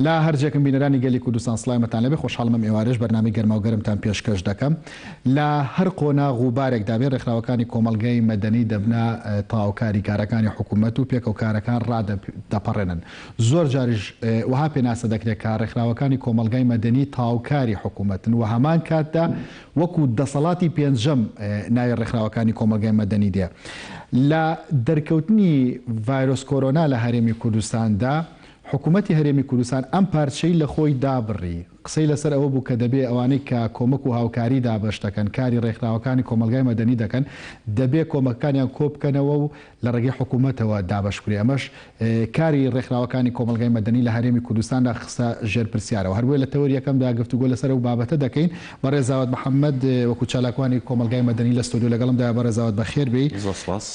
لە هەر جێکم بینەرانی گەلی کوردستان سڵاومتان لێبێ خۆشحاڵم ئەم ئێوارەش بەرنامەی گەرماو گەرمتان پێشکەش دەکەم لە هەر قۆناغ و بارێکدا بێ ڕێکخراوەکانی کۆمەڵگەی مەدەنی دەبنە تەواوکاری کارەکانی حکوومەت و پێکەوە کارەکان ڕادەپەڕێنن زۆر جاریش وەها پێناسە دەکرێت کە ڕێکخراوەکانی کۆمەڵگای مەدەنی تەواوکاری حکوومەتن و هەمان کاتدا وەکو دەسەڵاتی پێنجەم ناوی ڕێکخراوەکانی کۆمەڵگای مەدەنی دێ لە دەرکەوتنی ڤایرۆس کۆرۆنا لە هەرێمی کوردستاندا حکومەتی هەرێمی کوردستان ئەم پارچەی لە خۆی دابڕی، قسەی لەسەر ئەوە بوو کە دەبێ ئەوانەی کە کۆمەک و هاوکاری دابەش دەکەن، کاری ڕێکخراوەکانی کۆمەڵگای مەدەنی دەکەن، دەبێ کۆمەکەکانیان کۆ بکەنەوە و لە ڕێگەی حکومەتەوە دابەش بکرێ. ئەمەش کاری ڕێکخراوەکانی کۆمەڵگای مەدەنی لە هەرێمی کوردستاندا خستە ژێر پرسیارەوە. هەر بۆیە لە تەوەری یەکەمدا گفتوگۆ لەسەر ئەو بابەتە دەکەین. بەڕێز زاوەت محەمەد وەکوو چالاکوانی کۆمەڵگای مەدەنی لە ستۆدیۆ لەگەڵمدایە. بەڕێز زاوەت بەخێر بێی. زۆر سوپاس.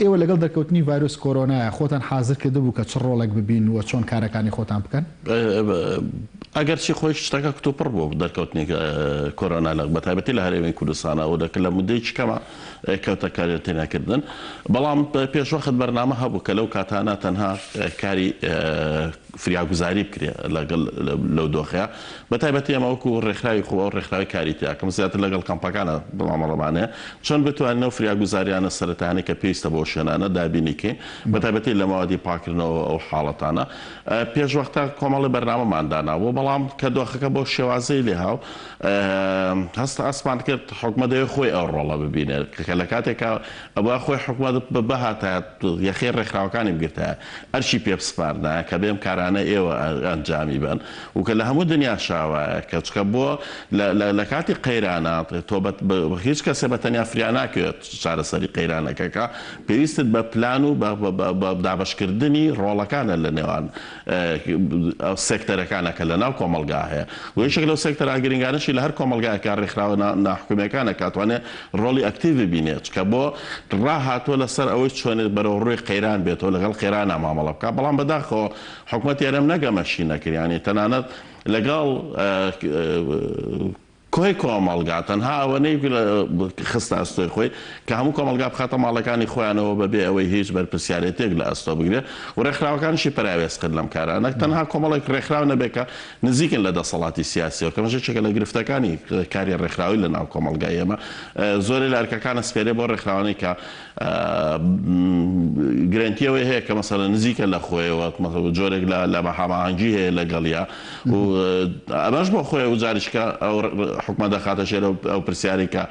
ئێوە لەگەڵ دەرکەوتنی ڤایرۆس کۆرۆنایا خۆتان حازر کردبوو کە چ ڕۆڵێک ببین و چۆن کارەکانی خۆتان بکەن؟ ئەگەرچی خۆی شتەکە کتوپڕ بوو دەرکەوتنی کۆرۆنا لە بەتایبەتی لە هەرێمی کوردستانا و دەکە لە مدەیەکی کەما کەوتە کارەنتینەکردن بەڵام پێشوەخت بەرنامە هەبوو کە لەو کاتانە تەنها کاری فریاگوزاری بکرێ لەگەڵ لەو دۆخەیا بە تایبەتی ئێمە وەکو ڕێکخراوی خۆ ئەو ڕێکخراوی کاری تیاکەم زیاتر لەگەڵ کەمپەکانە مامەڵەمان هەیە چۆن بتوانین ئەو فریاگوزاریانە سەرەتایانەی کە پێویستە بۆ شوێنانە دابینی کەین بە تایبەتی لە مەوادی پاکردنەوە ئەو حاڵەتانە پێش وەختە کۆمەڵی بەرنامەمان دانابوو بەڵام کە دۆخەکە بۆ شێوازەی لێهاو هەست ئەسمان کرد حکومەت دەیەوێت خۆی ئەو ڕۆڵە ببینێت کە لە کاتێکا ئەبوا خۆی حکومەت بهاتایە یەخەی ڕێکخراوەکانی بگرتایە ئەرکی پێ بسپاردایە کە بێم کارانە ئێوە ئەنجامی بەن و کە لە هەموو دنیاشا وایە کە چکە بۆ لە کاتی قەیرانا تۆ هیچ کەسێ بە تەنیا فریا ناکەوێت چارەسەری قەیرانەکە کە پێویستت بە پلان و بە دابەشکردنی ڕۆڵەکانە لە نێوان سێکتەرەکانە کە لە ناو کۆمەڵگا هەیە و یەکێک لەو سێکتەرە گرنگانەشی لە هەر کۆمەڵگایەکە ڕێکخراوە ناحکومیەکانە کە ئەتوانێ ڕۆڵی ئەکتیڤ ببینێت چکە بۆ ڕاهاتووە لەسەر ئەوەی چۆنێت بەرەو ڕووی قەیران بێتەوە لەگەڵ قەیرانا مامەڵە بکات بەڵام بەداخەوە حکومەتی هەرێم نەک ئەمەشی نەکرد یانی تەنانەت لەگەڵ کۆی کۆمەڵگا تەنها ئەوەنەی خستە ئەستۆی خۆی کە هەموو کۆمەڵگا بخاتە ماڵەکانی خۆیانەوە بەبێ ئەوەی هیچ بەرپرسیارێتێک لە ئەستۆ بگرێت و ڕێکخراوەکانیشی پەراوێز کرد لەم کارانە تەنها کۆمەڵێک ڕێکخراو نەبێت کە نزیکن لە دەسەڵاتی سیاسیەوە کە ئەمەش یەکێکە لە گرفتەکانی کاری ڕێکخراوی لە ناو کۆمەڵگای ئێمە زۆرێ لە ئەرکەکان ئەسپێرێ بۆ ڕێکخراوانەی کە گرەنتی ئەوەی هەیە کە مەسەلەن نزیکە لە خۆیەوە جۆرێک لە هەماهەنگی هەیە لەگەڵیا و ئەمەش بۆ خۆی و جاریشکە ئەو حکومە دەخاتە ژێر ئەو پرسیارەی کە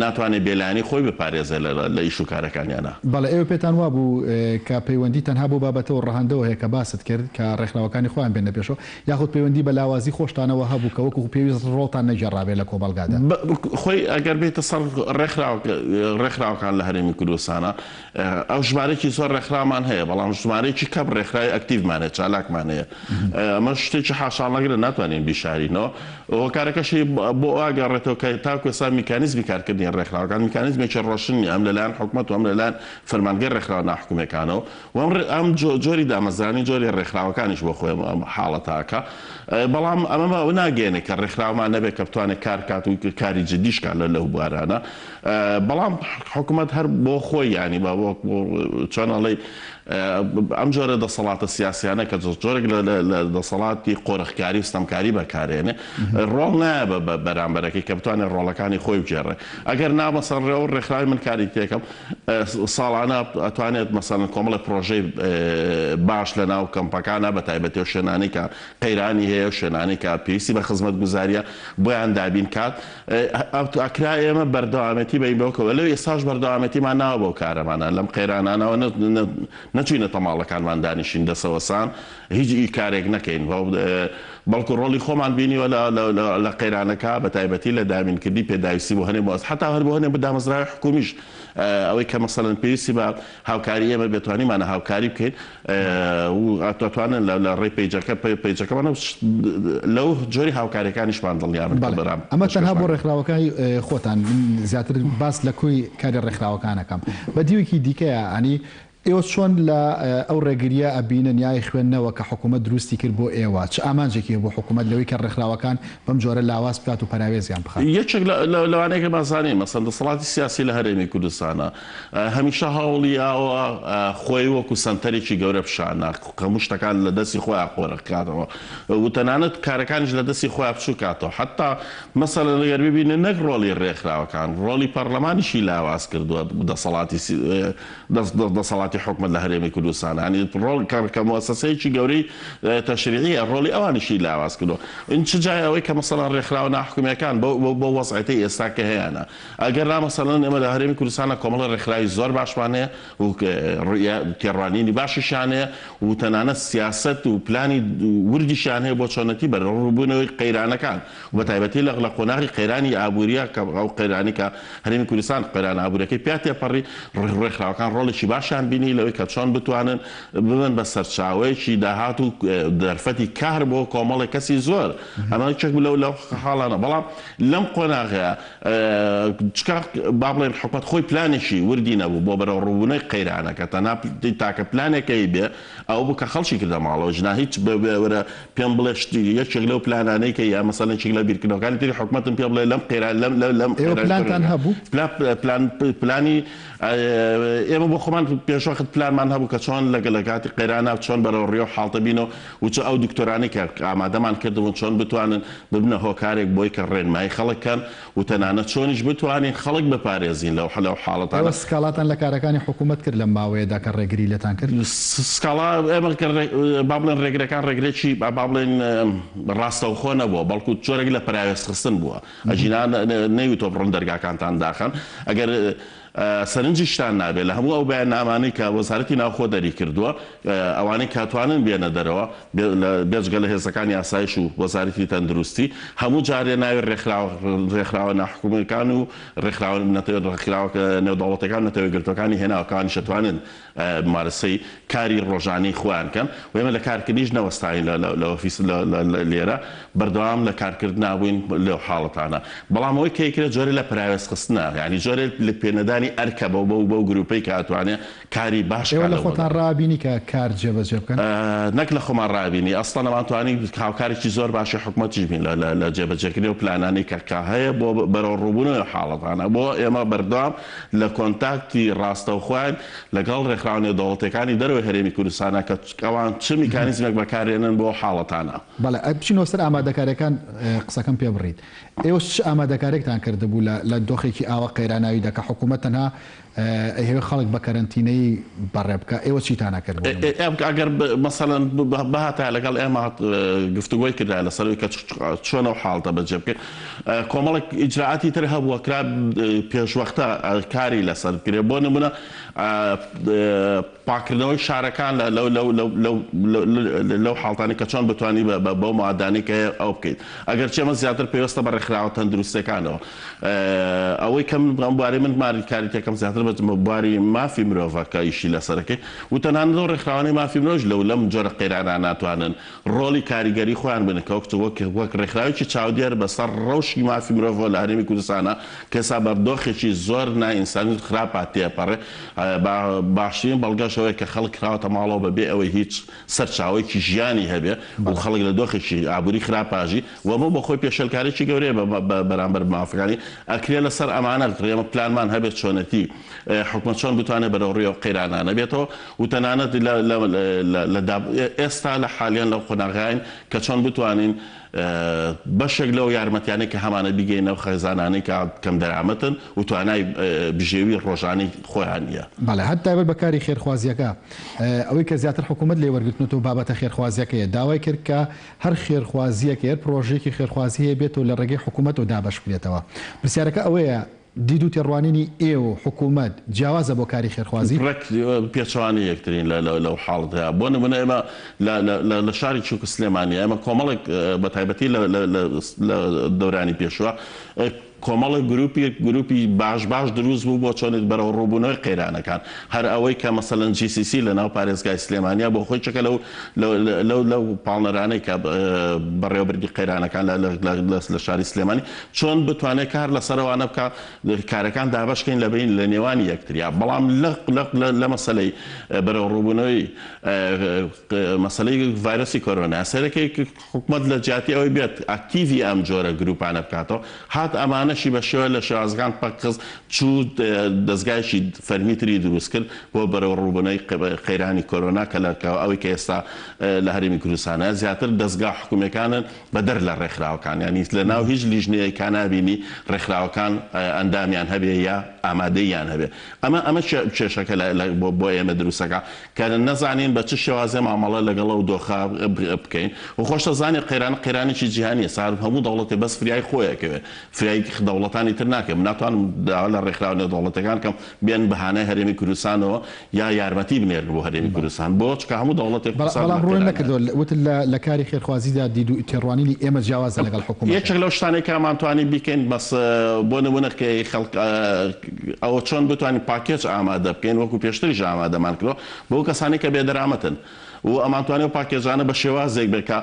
ناتوانێت بێلایەنی خۆی بپارێزێت لە ئیش و کارەکانیانا. بەڵێ ئێوە پێتان وابوو کە پەیوەندی تەنها بەو بابەتەوە ڕەهەندەوە هەیە کە باست کرد کە ڕێکخراوەکانی خۆیان بێننە پێشەوە یاخود پەیوەندی بە لاوازی خۆشتانەوە هەبوو کە وەکو پێویست ڕۆڵتان نەگێڕابێ لە کۆمەڵگادا؟ خۆی ئەگەر بێیتە سەر ڕێکخراوەکان لە هەرێمی کوردستانا ئەو ژمارەیەکی زۆر ڕێکخراومان هەیە بەڵام ژمارەیەکی کەم ڕێکخراوی ئەکتیڤمان هەیە چالاکمان هەیە ئەمەش شتێکی حاشاڵنەگرە ناتوانین بیشارینەوە هۆکارەکەشی بۆ ئەوە ئەگەڕێتەوە کە تاکو ئێستا میکانیزمی کارکردنی ڕێکخراوەکان میکانیزمێکی ڕۆشن نییە ئەم لەلایەن حکومەت و ئەم لەلایەن فەرمانگەی ڕێکخراوە ناحکومییەکانەوە و ئەم جۆری دامەزرانی جۆری ڕێکخراوەکانیش بۆ خۆی ئەم حاڵەتە ئەکا بەڵام ئەمە ئەوە ناگەیەنێ کە ڕێکخراومان نەبێت کە بتوانێت کار بکات و کاری جدیش کات لەو بوارانە بەڵام حکومەت هەر بۆ خۆی یانی بە چۆن ئەڵێی ئەم جۆرە دەسەڵاتە سیاسیانە کە جۆرێک لە دەسەڵاتی قۆرخکاری و ستەمکاری بەکارێنێ ڕۆڵ نایە بە بەرامبەرەکەی کە بتوانێت ڕۆڵەکانی خۆی بگێڕێ ئەگەر نا مەسەڵەن ڕێ ڕێکخراوی من کاری تێکەم ساڵانە ئەتوانێت مەسەلەن کۆمەڵێک پرۆژەی باش لە ناو کەمپەکانە بە تایبەتی ئەو شوێنانەی کە قەیرانی هەیە و شوێنانەی کە پێویستی بە خزمەتگوزاریە بۆیان دابین کات ئەکرا ئێمە بەردەوامێتی بەین بەو کە لەو ئێستاش بەردەوامێتیمان ناوە بەو کارەمانە لەم قەیرانانەوە نەچوینەتە ماڵەکانمان دانیشین دەسەوەسان هیچ ئی کارێک نەکەین بەڵکو ڕۆڵی خۆمان بینیوە لە قەیرانەکە بە تایبەتی لە دابینکردنی پێداویستی بۆ هەنێ مۆز حتا هەر بۆ هەنێ دامەزراوی حکومیش ئەوەی کە مەسەلەن پێویستی بە هاوکاری ئێمە بێت توانیمانە هاوکاری بکەین و ئەتوانن لە ڕێی پەیجەکە پەیجەکەمان لەو جۆری هاوکاریەکانیشمان دڵنیابن کە بەڵێ بەرام ئەمە تەنها بۆ پێشکەشمان ڕێکخراوەکانی خۆتان من زیاتر باس لە کۆی کاری ڕێکخراوەکان ئەکەم بە دیوێکی دیکەیە ئەنی. ئێوە چۆن لە ئەو ڕێگرییە ئەبینن یا ئەیخوێننەوە کە حکوومەت دروستی کرد بۆ ئێوە؟ چ ئامانجێکی هەبوو حکوومەت لەوەی کە ڕێکخراوەکان بەم جۆرە لاواز بکات و پەراوێزیان بخات؟ یەکێک لەوانەی کە بازانین مەسەن دەسەڵاتی سیاسی لە هەرێمی کوردستانە هەمیشە هەوڵی یاوە خۆی وەکو سەنتەرێکی گەورە پیشان هەموو شتەکان لە دەستی خۆیان قۆرخ کاتەوە و تەنانەت کارەکانیش لە دەستی خۆیان بچووک کاتەوە حەتا مەسەلەن گەر ببینن نەک ڕۆڵی ڕێکخراوەکان ڕۆڵی پەڕلەمانیشی لاواز کردووە دەسەڵاتی دەسەڵاتی حکومەت لە هەرێمی کوردستان یانی ڕۆڵ کە موسسەیەکی گەورەی تەشریعیە ڕۆڵی ئەوانیشی لاواز کردووە ئین چ جای ئەوەی کە مەسەلەن ڕێکخراوە ناحکومیەکان بەو وەزعێتەی ئێستا کە هەیانە ئەگەر نا مەسەلەن ئێمە لە هەرێمی کوردستانە کۆمەڵە ڕێکخراوی زۆر باشمان هەیە و تێڕوانینی باشیشیان هەیە و تەنانەت سیاسەت و پلانی وردیشیان هەیە بۆ چۆنەتی بەرەوڕووبوونەوەی قەیرانەکان و بەتایبەتی لە قۆناغی قەیرانی ئابوورییە کە ئەو قەیرانەی کە هەرێمی کوردستان قەیرانە ئابوورییەکەی پیا تێپەڕی، ڕێکخراوەکان ڕۆڵێکی باشیان بینی لەوەی کە چۆن بتوانن ببن بە سەرچاوەیەکی داهات و دەرفەتی کار بۆ کۆمەڵێک کەسی زۆر. ئەمە یەکێک بوو لەو خاڵانە. بەڵام لەم قۆناغەیە چکا با بڵێین حکومەت خۆی پلانێکی وردی نەبوو بۆ بەرەوڕووبوونەوەی قەیرانەکە، تەنها تاکە پلانێکەی بێ ئەوە بوو کە خەڵکی کردە ماڵەوە ژنا هیچ وەرە پێم بڵێ شتی یەکێک لەو پلانانەی کە یا مەسەلەن یەکێک لە بیرکردنەوەکانی تری حکومەتم پێ بڵێ لەم قەیران لەم لەم لەم ئێوە قەیرانی پلانتان کۆرۆنا هەبوو؟ پلا پلان پلانی ئێمە بۆ خۆمان پێشوەخت پلانمان هەبوو کە چۆن لەگە لە کاتی قەیرانا چۆن بەرەو ڕێ و حاڵتە بینەوە و چ ئەو دکتۆرانەی کە ئامادەمان کردبوون چۆن بتوانن ببنە هۆکارێک بۆی کە ڕێنمایی خەڵک کەن و تەنانەت چۆنیش بتوانین خەڵک بپارێزین لەو لەو حاڵەتانە. ئێوە سکاڵاتان لە کارەکانی حکوومەت کرد لەم ماوەیەدا کە ڕێگری لێتان کرد؟ سکاڵا ئێمە کە با بڵێن ڕێگرەکان ڕێگرێکی با بڵێین ڕاستەوخۆ نەبووە بەڵکو جۆرێک لە پەراوێزخستن بووە ئەگینا نەیوتووە بڕۆن دەرگاکانتان داخەن ئەگەر سەرنجیشتان نابێت لە هەموو ئەو بەیاننامانەی کە وەزارەتی ناوخۆ دەریکردووە، ئەوانەی کە توانن بێنە دەرەوە، بێجگە لە هێزەکانی ئاسایش و وەزارەتی تەندروستی، هەموو جارێ ناوی ڕێکخراوە ناحکومییەکان و ڕێکخراوە نێودەوڵەتییەکان و نەتەوە یەکگرتووەکانی هێناوە کە ئەوانیش ئەتوانن ممارەسەی کاری ڕۆژانەی خۆیان کەن و ئێمە لە کارکردنیش نەوەستاین لە ئۆفیس لێرە بەردەوام لە کارکردنا بووین لەو حاڵەتانە بەڵام ئەوەی کە ئەیکرێت جۆرێ لە پەراوێزخستنە یانی جۆرێ لە پێنەدانی ئەرکە بەو بەو بەو گروپەی کە ئەتوانێ کاری باش ئێوە کا لە لەو خۆتان مەدەنە. ڕابینی کە کار جێبەجێ بکەن؟ نەک لە خۆمان ڕابینی ئەسڵەن ئەمان توانی هاوکارێکی زۆر باشی حکومەتیش بین لە لە جێبەجێکردنی ئەو پلانانەی کە کە هەیە بۆ بەرەوڕووبوونەوەی ئەو حاڵەتانە بۆ ئێمە بەردەوام لە کۆنتاکتی ڕاستەوخۆین لەگەڵ ڕێکخراوە نێودەوڵەتیەکانی دەرەوەی هەرێمی کوردستانە کە ئەوان چ میکانیزمێک بەکارێنن بۆ حاڵەتانە. بەڵێ بچینەوە سەر ئامادەکاریەکان قسەکەم پێ بڕیت ئێوە چ ئامادەکاریەکتان کردبوو لە لە دۆخێکی ئاوا قەیراناویدا کە حکوومەت تەنها ئەیهەوێ خەڵک بە کەرەنتینەیی بەڕێ بکا ئێوە چیتان ئەکرد بۆ نموونە؟ ئەگەر مەسەلەن بهاتایە لەگەڵ ئێمە گفتوگۆی کردایە لەسەر ئەوەی کە چۆن ئەو حاڵەتە بەجێ بکەین کۆمەڵێک ئیجرائاتی تر هەبووە کرا پێشوەختە کاری لەسەر بکرێت بۆ نمونە پاکردنەوەی شارەکان لەو حاڵتانی کە چۆن بتانی بەو مادانی کە ئەو بکەیت ئەگەر چێمە زیاتر پێویستە بە ڕێکخراوە تەندروستەکانەوە ئەوەی کەم ئەم بواری من ماری کاری تێکەم زیاتر بە بواری مافی مرۆڤە کە ئیشی لەسەرەکەی و تەنانەت ئەو ڕێکخراوانەی مافی مرۆژ لەو لەم جۆرە قەیرانە ناتوانن ڕۆڵی کاریگەری خۆیان بن کە وەک وەک وەک ڕێکخراوێکی چاودێر بەسەر ڕەوشی مافی مرۆڤەوە لە هەرێمی کوردستانا کە ئێستا بە دۆخێکی زۆر نائینسانی و خراپا تێپەڕێ با باشترین بەڵگەش ئەوەیە کە خەڵک کراوەتە ماڵەوە بە بێ ئەوەی هیچ سەرچاوەیەکی ژیانی هەبێ و خەڵک لە دۆخێکی ئابووری خراپا ژی و ئەمە بۆ خۆی پێشێلکاریی گەورەیە بە بەرامبەر مافەکانی ئەکرێ لەسەر ئەمانە ئێمە پلانمان هەبێت چۆنێتی حکومەت چۆن بتوانێت بەرەوڕووی ئەو قەیرانانە بێتەوە و تەنانەت لە لە لە داب ئێستا لە حالیەن لەو قۆناغاین کە چۆن بتوانین بەشێک لەو یارمەتیانەی کە هەمانە بیگەینە ئەو خێزانانەی کە کەمدەرامەتن و توانای بژێوی ڕۆژانەی خۆیان نییە. بەڵێ هەر تایبەت بە کاری خێرخوازییەکە ئەوەی کە زیاتر حکوومەت لێی وەرگرتنەوە بابەتە خێرخوازییەکەیە داوای کرد کە هەر خێرخوازییەک هەر پڕۆژەیەکی خێرخوازی هەیە بێتەوە لە ڕێگەی حکوومەتەوە دابەش بکرێتەوە پرسیارەکە ئەوەیە دید و تێڕوانینی ئێوە و حکوومەت جیاوازە بۆ کاری خێرخوازی؟ ڕێک پێچەوانەی یەکترین لەو حاڵەتەیا. بۆ نموونە ئێمە لە شاری چووک سلێمانییە ئێمە کۆمەڵێک بە تایبەتی لە دەورانی پێشووە. کۆمەڵێک گروپی گروپی باش باش دروست بوو بۆ چۆنێت بەرەو ڕووبوونەوەی قەیرانەکان. هەر ئەوەی کە مەسەلەن جی سی سی لە ناو پارێزگای سلێمانیا بۆ خۆی چەکە لەو لەو لەو پاڵنەرانەی کە بەڕێوەبردنی قەیرانەکان لە لە شاری سلێمانی چۆن بتوانێت کار لەسەر ئەوانە بکا کارەکان دابەش کەین لە بەین لە نێوانی یەکتریا. بەڵام لە لە لە مەسەلەی بەرەو ڕووبوونەوەی مەسەلەی ڤایرۆسی کۆرۆنا سەیرەکەی حکومەت لە جیاتی ئەوەی بێت ئەکتیڤی ئەم جۆرە گروپانە بکاتەوە، هات ئەمانەشی بە شێوە لە شێوازەکان پەکخست، چوو دەزگایەکی فەرمی تری دروست کرد بۆ بەرەوڕووبوونەوەی قەیرانی کۆرۆنا کە لە ئەوەی کە ئێستا لە هەرێمی کوردستان هەیە زیاتر دەزگا حکومیەکانن بەدەر لە ڕێکخراوەکان، یانی لە ناو هیچ لیژنەیەکا نابینی ڕێکخراوەکان ئەندامیان هەبێ یا ئامادەییان هەبێ. ئەمە ئەمە کێشەکە بۆ ئێمە دروست ئەکا. کە نەزانین بە چ شێوازێ مامەڵە لەگەڵ ئەو دۆخە بکەین و خۆشتەزانی قەیران قەیرانێکی جیهانیە سار هەموو دەوڵەتێ بەس فریای خۆی ئەکەوێ فریای دەوڵەتانی تر ناکەوێ من ناتوانم داوا لە ڕێکخراوە نێودەوڵەتیەکان کەم بێن بە هانای هەرێمی کوردستانەوە یا یارمەتی بنێرن بۆ هەرێمی کوردستان بۆ چونکە هەموو دەوڵەتێک قورسان بەڵام لە ڕوونت قەیرانایە. نەکردەوە وتت لە لە کاری خێرخوازیدا دید و تێڕوانینی ئێمە جیاوازە لەگەڵ حکوومەتە. یەکێک لەو شتانەی کە ئەمانتوانی بیکەین بەس بۆ نموونە کە خەڵک ئەوە چۆن بتوانین پاکێج ئامادە بکەین وەکو پێشتریش ئامادەمان کردوە بۆ کەسانی کە بێدەرامەتن و ئەمانتوانی ئەو پاکێجانە بە شێوازێک بێت کە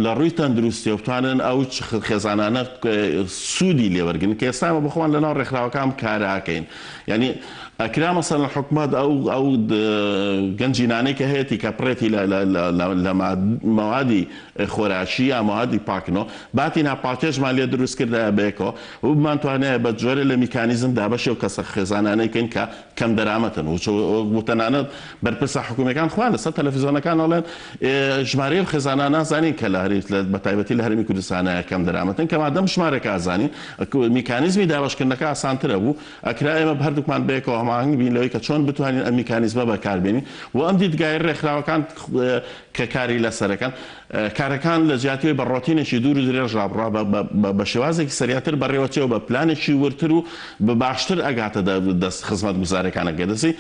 لە ڕووی تەندروستیەوە بتوانن ئەو خێزانانە سوودی لێوەرگن کە ئێستا ئێمە بۆخۆمان لەناو ڕێکخراوەکان کاراکەین یعنی ئەکرا مەسەلەن حکومەت ئەو ئەو گەنجینانەی کە هەیەتی کە پڕێتی لە مەوادی خۆراکی یا مەوادی پاکنەوە باتینا پاکێجمان لێ دروست کردایە بەیەکەوە و بمانتوانایە بە جۆرێ لە میکانیزم دابەشی ئەو کەسە خێزانانەی بکەین کە کەم دەرامەتن و تەنانەت بەرپرسە حکومیەکان خۆیان لەسەر تەلەفیزۆنەکان ئەڵێن ژمارەی ئەو خێزانانە نازانین کە لە بە تایبەتی لە هەرێمی کوردستانە کەم دەرامەتن کە مادەم ژمارەکە ئەزانین میکانیزمی دابەشکردنەکە ئاسانترە بوو ئەکرا ئێمە هەردووکمان بەیەکەوە هەماهەنگ بین لەوەی کە چۆن بتوانین ئەم میکانیزمە بەکاربێنین و ئەم دیدگای ڕێکخراوەکان کە کاری لەسەرەکەن کارەکان لە جیاتی ئەوەی بە ڕۆتینێکی دوور و درێژ ڕابڕا بە شێوازێکی سەریعتر بەڕێوەچێ و بە پلانێکی وردتر و باشتر ئەگاتە دەست خزمەتگوزاریەکان ئەگەر دەستی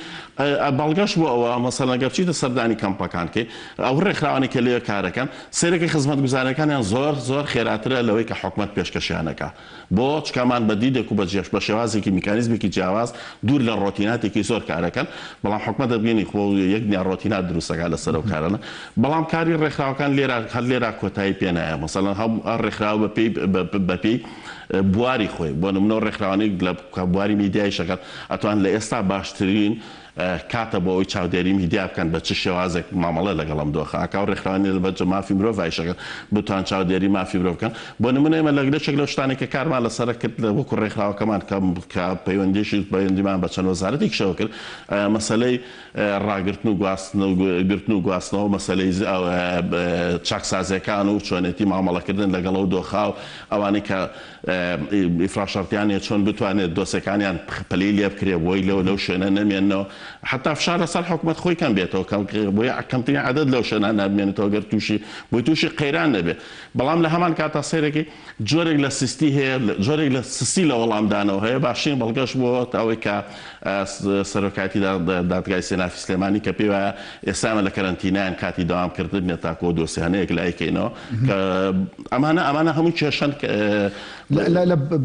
بەڵگەش بۆ ئەوە مەسەلەن گەر بچیتە سەردانی کەمپەکان کەی ئەو ڕێکخراوانەی کە لەوێ کارەکەن سەیرەکەی خزمەتگوزاریەکانیان زۆر زۆر خێراترە لەوەی کە حکومەت پێشکەشیان ئەکا. بۆ چکامان بە دیدێک و بە جێش بە شێوازێکی میکانیزمێکی جیاواز دوور لە ڕۆتیناتێکی زۆر کارەکەن بەڵام حکومەت دەبینی خۆ یەک دنیا ڕۆتینات دروست دەکات لەسەر ئەو کارانە بەڵام کاری ڕێکخراوەکان لێرە هەر لێرە کۆتایی پێ نایە مەسەلەن هەم هەر ڕێکخراوە بە پێی بە پێی بواری خۆی بۆ نمونە ئەو ڕێکخراوانەی لە بواری میدیایش ئەکەن ئەتوان لە ئێستا باشترین کاتە بۆ ئەوەی چاودێری میدیا بکەن بە چ شێوازێک مامەڵە لەگەڵ ئەم دۆخە ئەکا و ڕێکخراوانی لە بەرجە مافی مرۆڤ ئیشەکەن بتوان چاودێری مافی مرۆڤ بکەن بۆ نمونە ئێمە لە یەکێک لەو شتانەی کە کارمان لەسەرە کرد لە وەکو ڕێکخراوەکەمان کە کە پەیوەندیشی پەیوەندیمان بە چەند وەزارەتێکیشەوە کرد مەسەلەی ڕاگرتن و گواستن و گرتن و گواستنەوە مەسەلەی چاکسازیەکان و چۆنێتی مامەڵەکردن لەگەڵ ئەو دۆخە و ئەوانەی کە ئیفراشەرتیان نیە چۆن بتوانێت دۆسێکانیان پەلەی لێ بکرێ بۆی لەو لەو شوێنە نەمێننەوە حەتا فشار لەسەر حکومەت خۆی کەم بێتەوە کەم بۆیە کەمترین عەدەد لەو شوێنانە بمێنێتەوە گەر تووشی بۆی تووشی قەیران نەبێ بەڵام لە هەمان کاتا سەیرەکەی جۆرێک لە سستی هەیە جۆرێک لە سستی لە وەڵامدانەوە هەیە باشترین بەڵگەش بۆ ئەوەی کە سەرۆکایەتی دادگای سێنافی سلێمانی کە پێی وایە ئێستا ئێمە لە کەرەنتینایان کاتی دەوام کردن نیە تاکو ئەو دۆسیانە یەکلایی کەینەوە کە ئەمانە ئەمانە هەموو کێشەن کە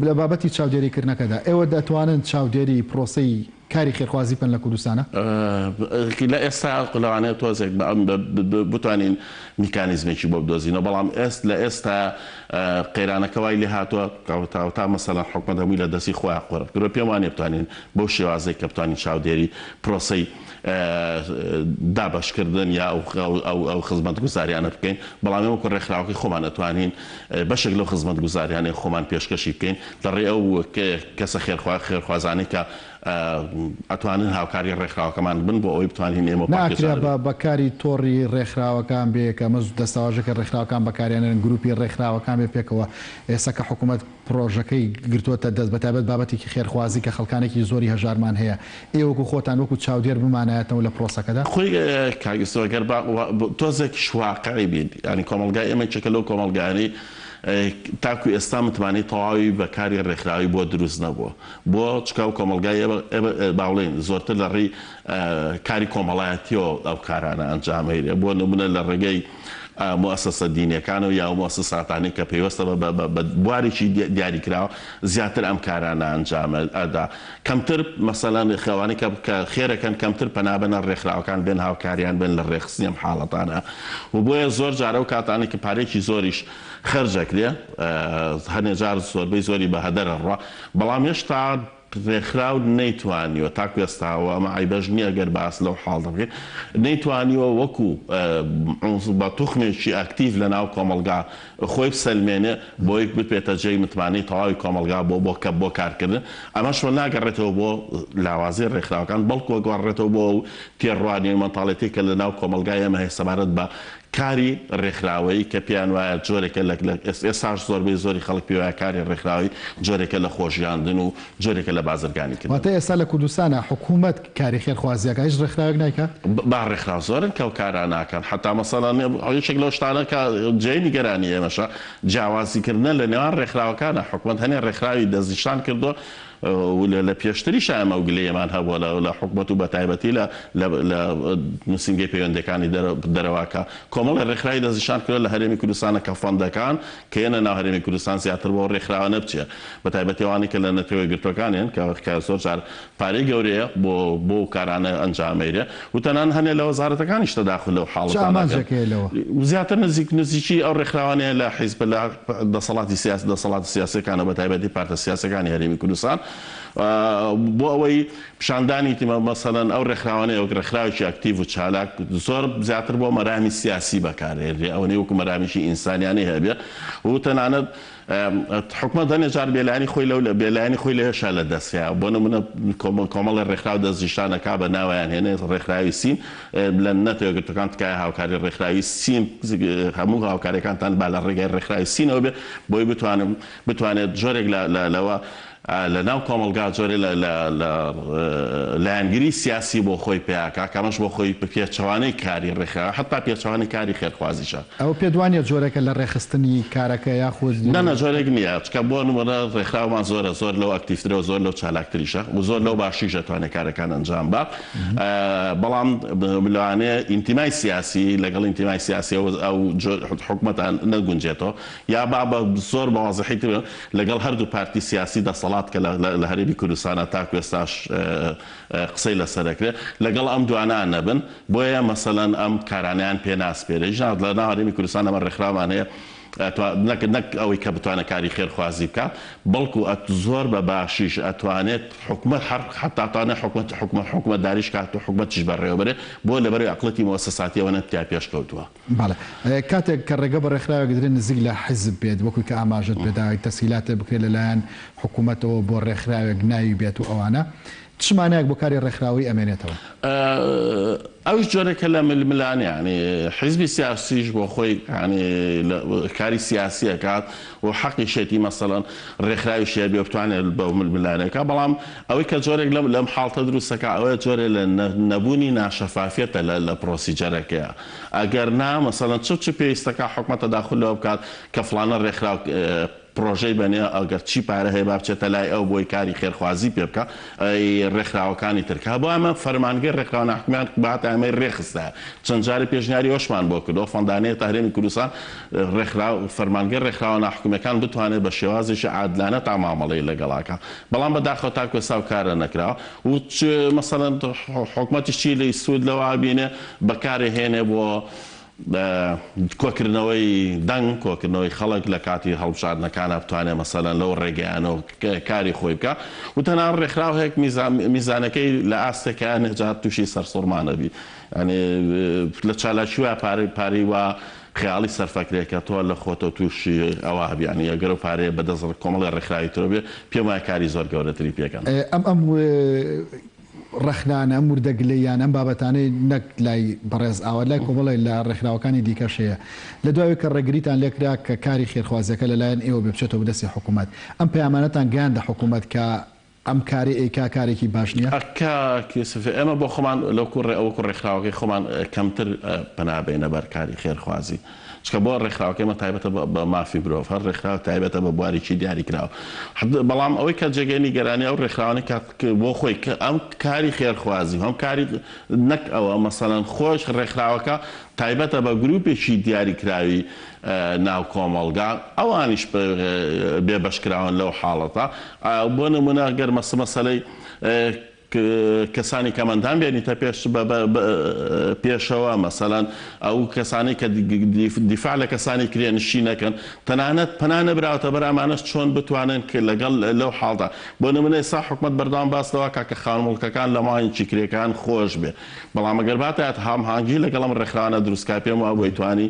لە بابەتی چاودێری کردنەکەدا ئێوە دەتوانن چاودێری پرۆسەی کاری خێرخوازی بکەن لە کوردستانا؟ لە ئێستا لەوانەیە تۆزێک بتوانین میکانیزمێکی بۆ بدۆزینەوە بەڵام ئێست لە ئێستا قەیرانەکە وای لێ هاتووە تا مەسەلەن حکومەت هەمووی لە دەستی خۆیان قۆرخ کردووە پێم وانیە بتوانین بەو شێوازەی کە بتوانین چاودێری پرۆسەی دابەشکردن یا ئەو خزمەتگوزاریانە بکەین، بەڵام ئێمە وەکو ڕێکخراوەکەی خۆمان ئەتوانین بەشێک لەو خزمەتگوزاریانەی خۆمان پێشکەشی بکەین لە ڕێی ئەو کەسە خێرخوازانەی کە ئەتوانن هاوکاری ڕێکخراوەکەمان بن بۆ ئەوەی بتوانین ئێمە ناکرا پاکێجانە بە بە کاری تۆڕی ڕێکخراوەکان بێ کە ئەمە دەستەواژەکە ڕێکخراوەکان بەکاریانێنن گروپی ڕێکخراوەکان بێ پێکەوە ئێستا کە حکومەت پڕۆژەکەی گرتووەتە دەست، بەتایبەت بابەتێکی خێرخوازی کە خەڵکانێکی زۆری هەژارمان هەیە، ئێوە وەکو خۆتان وەکو چاودێر بمانایەتەوە لە پرۆسەکەدا؟ خۆی کاک یوسف گەر با تۆزێکیش واقعی بین یانی کۆمەڵگای ئێمە یەکێکە لەو کۆمەڵگایانەی تاکو ئێستا متمانەی تەواوی بە کاری ڕێکخراوی بۆ دروست نەبووە بۆ چونکە ئەو کۆمەڵگای ئێمە ئێمە با بڵێین زۆرتر لە ڕێی کاری کۆمەڵایەتیەوە ئەو کارانە ئەنجام ئەیرێ بۆ نمونە لە ڕێگەی. موئەسەسە دینیەکان و یا ئەو موئەسەساتانەی کە پەیوەستە بە بە بوارێکی دیاریکراوە زیاتر ئەم کارانە ئەنجام ئەدا کەمتر مەسەلەن ئەوانەی کە کە خێرەکەن کەمتر پەنا بەنە ڕێکخراوەکان بێن هاوکاریان بن لە ڕێکخستنی ئەم حاڵەتانە و بۆیە زۆر جار ئەو کاتانەی کە پارەیەکی زۆریش خەرج ئەکرێ هەنێ جار زۆربەی زۆری بە هەدەر ئەڕوا بەڵام هێشتا ڕێکخراو نەیتوانیوە تاکو ئێستا و ئەمە عەیبەش نییە گەر باس لەو حاڵتە بکەین، نەیتوانیوە وەکو بە توخمێکی ئەکتیڤ لە ناو کۆمەڵگا خۆی بسەلمێنێ بۆی ببێتە جێی متمانەی تەواوی کۆمەڵگا بۆ بۆ کە بۆ کارکردن، ئەمەش ناگەڕێتەوە بۆ لاوازی ڕێکخراوەکان بەڵکو ئەگەڕێتەوە بۆ ئەو تێڕوانین و مەنتاڵێتیەی کە لە ناو کۆمەڵگای ئێمە هەیە سەبارەت بە کاری ڕێکخراوەیی کە پێیان وایە جۆرێکە لە ئێستاش زۆربەی زۆری خەڵک پێی وایە کاری ڕێکخراوەیی جۆرێکە لە خۆژیاندن و جۆرێکە لە بازرگانی کردن. واتە ئێستا لە کوردستانا حکوومەت کاری خێرخوازی ئەکا هیچ ڕێکخراوێک نایکا؟ با ڕێکخراو زۆرن کە ئەو کارانە ئەکەن حەتا مەسەلەن یەکێک لەو شتانە کە جێی نیگەرانی ئێمەشە جیاوازی کردنە لە نێوان ڕێکخراوەکانا حکومەت هەنێ ڕێکخراوی دەستنیشان کردووە و لە پێشتریشا ئێمە ئەو گلەیەمان هەبووە لە حکومەت و بەتایبەتی لە لە نووسینگەی پەیوەندییەکانی دەرەوە کە کۆمەڵێ ڕێکخراوی دەستنیشان کردووە لە هەرێمی کوردستانە کە فەندەکان کە یەنە ناو هەرێمی کوردستان زیاتر بۆ ڕێکخراوانە بچێ بەتایبەتی ئەوانەی کە لە نەتەوە یەکگرتووەکان کە کە زۆر جار پارەی گەورەیە بۆ بۆ ئەو کارانە ئەنجام ئەیرێ و تەنانەت هەنێ لە وەزارەتەکانیش تەداخول لەو چ حاڵەتانە ئەکەن. ئامانجێک هەیە لەوە؟ زیاتر نزیک نزیکی ئەو ڕێکخراوانەیە لە حیزب لە دەسەڵاتی سیاسی دەسەڵاتە سیاسیەکان و بەتایبەتی پارتە سیاسیەکانی هەرێمی کوردستان بۆ ئەوەی پیشاندانی مەسەلەن ئەو ڕێکخراوانەیە وەک ڕێکخراوێکی ئەکتیڤ و چالاک زۆر زیاتر بۆ مەرامی سیاسی بەکارهێنرێ ئەوەنەی وەکو مەرامێکی ئینسانیانەی هەبێ و تەنانەت حکومەت هەنێ جار بێلایەنی خۆی لەو بێلایەنی خۆی لەوێشا لە دەست هەیە بۆ نمونە کۆمەڵێ ڕێکخراو دەستنیشان ئەکا بە ناویان هێنێ ڕێکخراوی سین لە نەتەوە یەکگرتووەکان تکایە هاوکاری ڕێکخراوی سین هەموو هاوکاریەکانتان با لە ڕێگای ڕێکخراوی سینەوە بێ بۆی بتوانم بتوانێت جۆرێک لە لەوە لە ناو کۆمەڵگا جۆرێ لە لە لە لایەنگری سیاسی بۆ خۆی پەیا کا کە ئەمەش بۆ خۆی پێچەوانەی کاری ڕێکخراوە حەتا پێچەوانەی کاری خێرخوازیشە. ئەوە پێت وانیە جۆرێکە لە ڕێکخستنی کارەکە یاخود. نا نا جۆرێک نیە چونکە بۆ نمونە ڕێکخراومان زۆرە زۆر لەو ئەکتیڤترە و زۆر لەو چالاکتریشە و زۆر لەو باشیش ئەتوانێ کارەکان ئەنجام با بەڵام لەوانەیە ئینتیمای سیاسی لەگەڵ ئینتیمای سیاسی ئەو ئەو حکومەتە نەگونجێتەوە یا با بە زۆر بە وازحی تر لەگەڵ هەردوو پارتی سیاسی دەسەڵات کە لە هەرێمی کوردستانا تاکو ئێستاش قسەی لەسەر ئەکرێ لەگەڵ ئەم دوانە نەبن بۆیە مەسەلەن ئەم کارانەیان پێ ناسپێرێ ژنا لە ناو هەرێمی کوردستان ئەمە ڕێکخراومان هەیە نەک نەک ئەوەی کە بتوانێت کاری خێرخوازی بکات بەڵکو ئەت زۆر بە باشیش ئەتوانێت حکومەت هەر حتا توانێت حکومەت حکومەت حکومەتداریش کات و حکومەتیش بەڕێوەبەرێ بۆ لەبەرەوەی ئەقڵەتی موەسەساتی ئەوەنە تیا پێشکەوتووە. بەڵێ. کاتێک کە ڕێگە بە ڕێکخراوێک دەدرێت نزیک لە حیزب بێت، وەکوی کە ئاماژەت پێدا، تەسهیلاتێک بکرێت لە لایەن حکوومەتەوە بۆ ڕێکخراوێک ناوی بێت و ئەوانە، چ مانایەک بۆ کاری ڕێکخراوەیی ئەمێنێتەوە؟ ئەویش جۆرێکە لە ململانێ، یانی حیزبی سیاسیش بۆ خۆی یانی کاری سیاسی ئەکات و حەقیشێتی مەسەلەن ڕێکخراویشی هەبێ و بتوانێت بەو ململانێ بکات، بەڵام ئەوەی کە جۆرێک لەم لەم حاڵتە دروست ئەکات ئەوەیە جۆرێ لە نەبوونی ناشەفافیەتە لە لە پرۆسیجەرەکەیا. ئەگەر نا مەسەلەن چ چ پێویستەکا حکومەت تەداخول لەوە بکات کە فڵانە ڕێکخراو پڕۆژەی بەنێ ئەگەر چی پارە هەیە با بچێتە لای ئەو بۆی کاری خێرخوازی پێ بکا ئەی ڕێکخراوەکانی تر کە بۆ ئەمە فەرمانگەی ڕێکخراوە ناحکومیان باتە ئەمەی ڕێکخستایە چەند جارێ پێشنیاری ئەوەشمان بۆ کردووە فەندانەیە تا هەرێمی کوردستان ڕێکخراو فەرمانگەی ڕێکخراوە ناحکومیەکان بتوانێت بە شێوازێکی عادلانە تا مامەڵەی لەگەڵا کا بەڵام بەداخەوە تاکو ئێستا ئەو کارە نەکراوە و چ مەسەلەن حکومەتیش چی لێی سوود لەوە ئەبینێ بەکارێ هێنێ بۆ کۆکردنەوەی دەنگ، کۆکردنەوەی خەڵک لە کاتی هەڵبژاردنەکانا بتوانێ مەسەلەن لەو ڕێگەیانەوە کاری خۆی بکا و تەنانەت ڕێکخراوێک میزانەکەی لە ئاستێکا هەنێ جار تووشی سەرسوڕمان ئەبی یانی لە چالاکی وا پارەی پارەی وا خەیاڵی سەرفەکرێ کە تۆ لە خۆتەوە تووشی ئەوە ئەبی یانی ئەگەر ئەو پارەیە بە دەست کۆمەڵێ ڕێکخراوی ترەوە بێ پێم وایە کاری زۆر گەورەتری پێکەن. ئەم ئەم ڕەخنانە، ئەم وردە گلەییانە، ئەم بابەتانەی نەک لای بەڕێز ئاوات، لای کۆمەڵێک لە ڕێکخراوەکانی دیکەش هەیە. لە دوای ئەوەی کە ڕێگریتان لێکرا کە کاری خێرخوازییەکە لە لایەن ئێوە بێ بچێتەوە دەستی حکوومەت، ئەم پەیامانەتان گەیاندە حکوومەت کە ئەم کارەی ئەیکا کارێکی باش نییە؟ کاک یوسف ئێمە بۆ خۆمان لەوکو وەکو ڕێکخراوەکەی خۆمان کەمتر پەنا بەینە بەر کاری خێرخوازی چونکە بۆ ڕێکخراوەکەی ئێمە تایبەتە بە مافی مرۆڤ هەر ڕێکخراو تایبەتە بە بوارێکی دیاریکراو بەڵام ئەوەی کە جێگەی نیگەرانی ئەو ڕێکخراوانەی کە بۆ خۆی کە ئەم کاری خێرخوازی و هەم کاری نەک ئەوە مەسەلەن خۆش ڕێکخراوەکە تایبەتە بە گروپێکی دیاریکراوی ناو کۆمەڵگا، ئەوانیش بێبەشکراون لەو حاڵەتە. بۆ نموونە گەر مەسەلەی کەسانی کەمئەندام بێنیتە پێش پێشەوە، مەسەلەن ئەو کەسانەی کە دیفاع لە کەسانی کرێنشین ئەکەن، تەنانەت پەنا نەبراوەتە بەر ئەمانەش چۆن بتوانن لەگەڵ لەو حاڵدا، بۆ نموونە ئێستا حکومەت بەردەوام باس لەوە ئەکا کە خاوەن موڵکەکان لە مانگی کرێکان خۆش بێ، بەڵام ئەگەر باتایەت هامهانگی لەگەڵ ئەم ڕێکخراوانە دروست کا پێم وابوو ئەیتوانی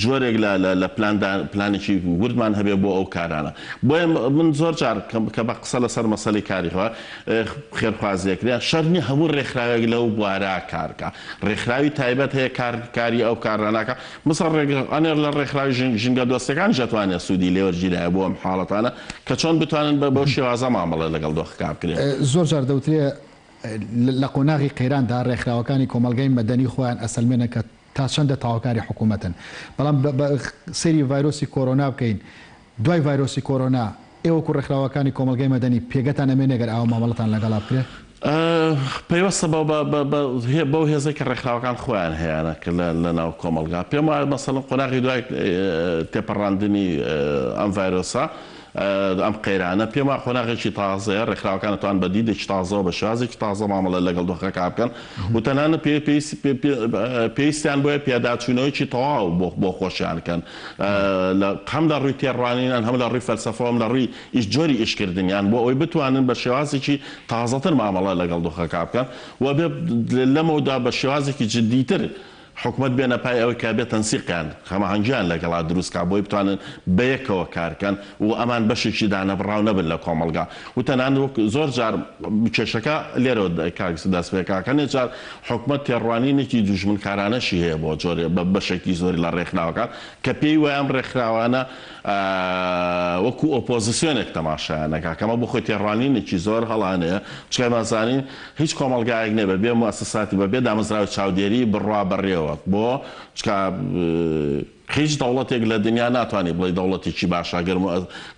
جۆرێک لە لە لە پلان دا پلانێکی وردمان هەبێ بۆ ئەو کارانە. بۆیە من زۆر جار کە کە بە قسە لەسەر مەسەلەی کاری خوا خێرخوازی ئەکرێ شەرت نیە هەموو ڕێکخراوێک لەو بوارە کار کا. ڕێکخراوی تایبەت هەیە کار کاری ئەو کارانە ئەکا. مەسەڵەن ڕێک ئەنێ لە ڕێکخراوی ژین ژینگە دۆستەکانیش ئەتوانێ سوودی لێ وەرگیرایە بۆ ئەم حاڵەتانە کە چۆن بتوانن بە بەو شێوازە مامەڵە لەگەڵ دۆخەکە بکرێ. زۆر جار دەوترێ لە قۆناغی قەیراندا ڕێکخراوەکانی کۆمەڵگای مەدەنی خۆیان ئەسەلمێنن کە تا چەندە تەواوکاری حکوومەتن. بەڵام سەیری ڤایرۆسی کۆرۆنا بکەین، دوای ڤایرۆسی کۆرۆنا ئێوە وەکوو ڕێکخراوەکانی کۆمەڵگای مەدەنی پێگەتان ئەمێنێ گەر ئاوا مامەڵەتان لەگەڵا بکرێ؟ پەیوەستە بەو هێزەی کە ڕێکخراوەکان خۆیان هەیانە کە لە ناو کۆمەڵگا. پێم وایە مەسەلەن قۆناغی دوای تێپەڕاندنی ئەم ڤایرۆسە ئەم قەیرانە پێم وایە قۆناغێکی تازەیە، ڕێکخراوەکان دەتوانن بە دیدێکی تازەوە، بە شێوازێکی تازە مامەڵە لەگەڵ دۆخەکە بکەن و تەنانەت پێویستیان بۆیە پێداچوونەوەیەکی تەواو بۆ خۆشیان بکەن هەم لە ڕووی تێڕوانینیان، هەم لە ڕووی فەلسەفەوە، هەم لە ڕووی جۆری ئیشکردنیان بۆ ئەوەی بتوانن بە شێوازێکی تازەتر مامەڵە لەگەڵ دۆخەکە بکەن و لەمەودا بە شێوازێکی جدیتر حکومەت بێنە پای ئەوەی کە بێ تەنسیقیان، هەماهەنگیان لەگەڵا دروست کا بۆی بتوانن بەیەکەوە کار کەن و ئەمان بەشێکی دانەبڕاو نەبن لە کۆمەڵگا و تەنانەت وەک زۆر جار کێشەکە لێرەوە کاک دەست پێ کا هەنێ جار حکومەت تێڕوانینێکی دوژمنکارانەشی هەیە بۆ جۆرێ بە بەشێکی زۆری لە ڕێکخراوەکان کە پێی وایە ئەم ڕێکخراوانە وەکو ئۆپۆزسیۆنێک تەماشایان ئەکا کە ئەمە بۆ خۆی تێڕوانینێکی زۆر هەڵانەیە چونکە ئێمە ئەزانین هیچ کۆمەڵگایەک نیە بە بێ موئەسەساتی بە بێ دامەزراوەی چاودێری بڕوا بەڕێوە بۆ چونکە هیچ دەوڵەتێک لە دنیا ناتوانێ بڵێی دەوڵەتێکی باشە گەر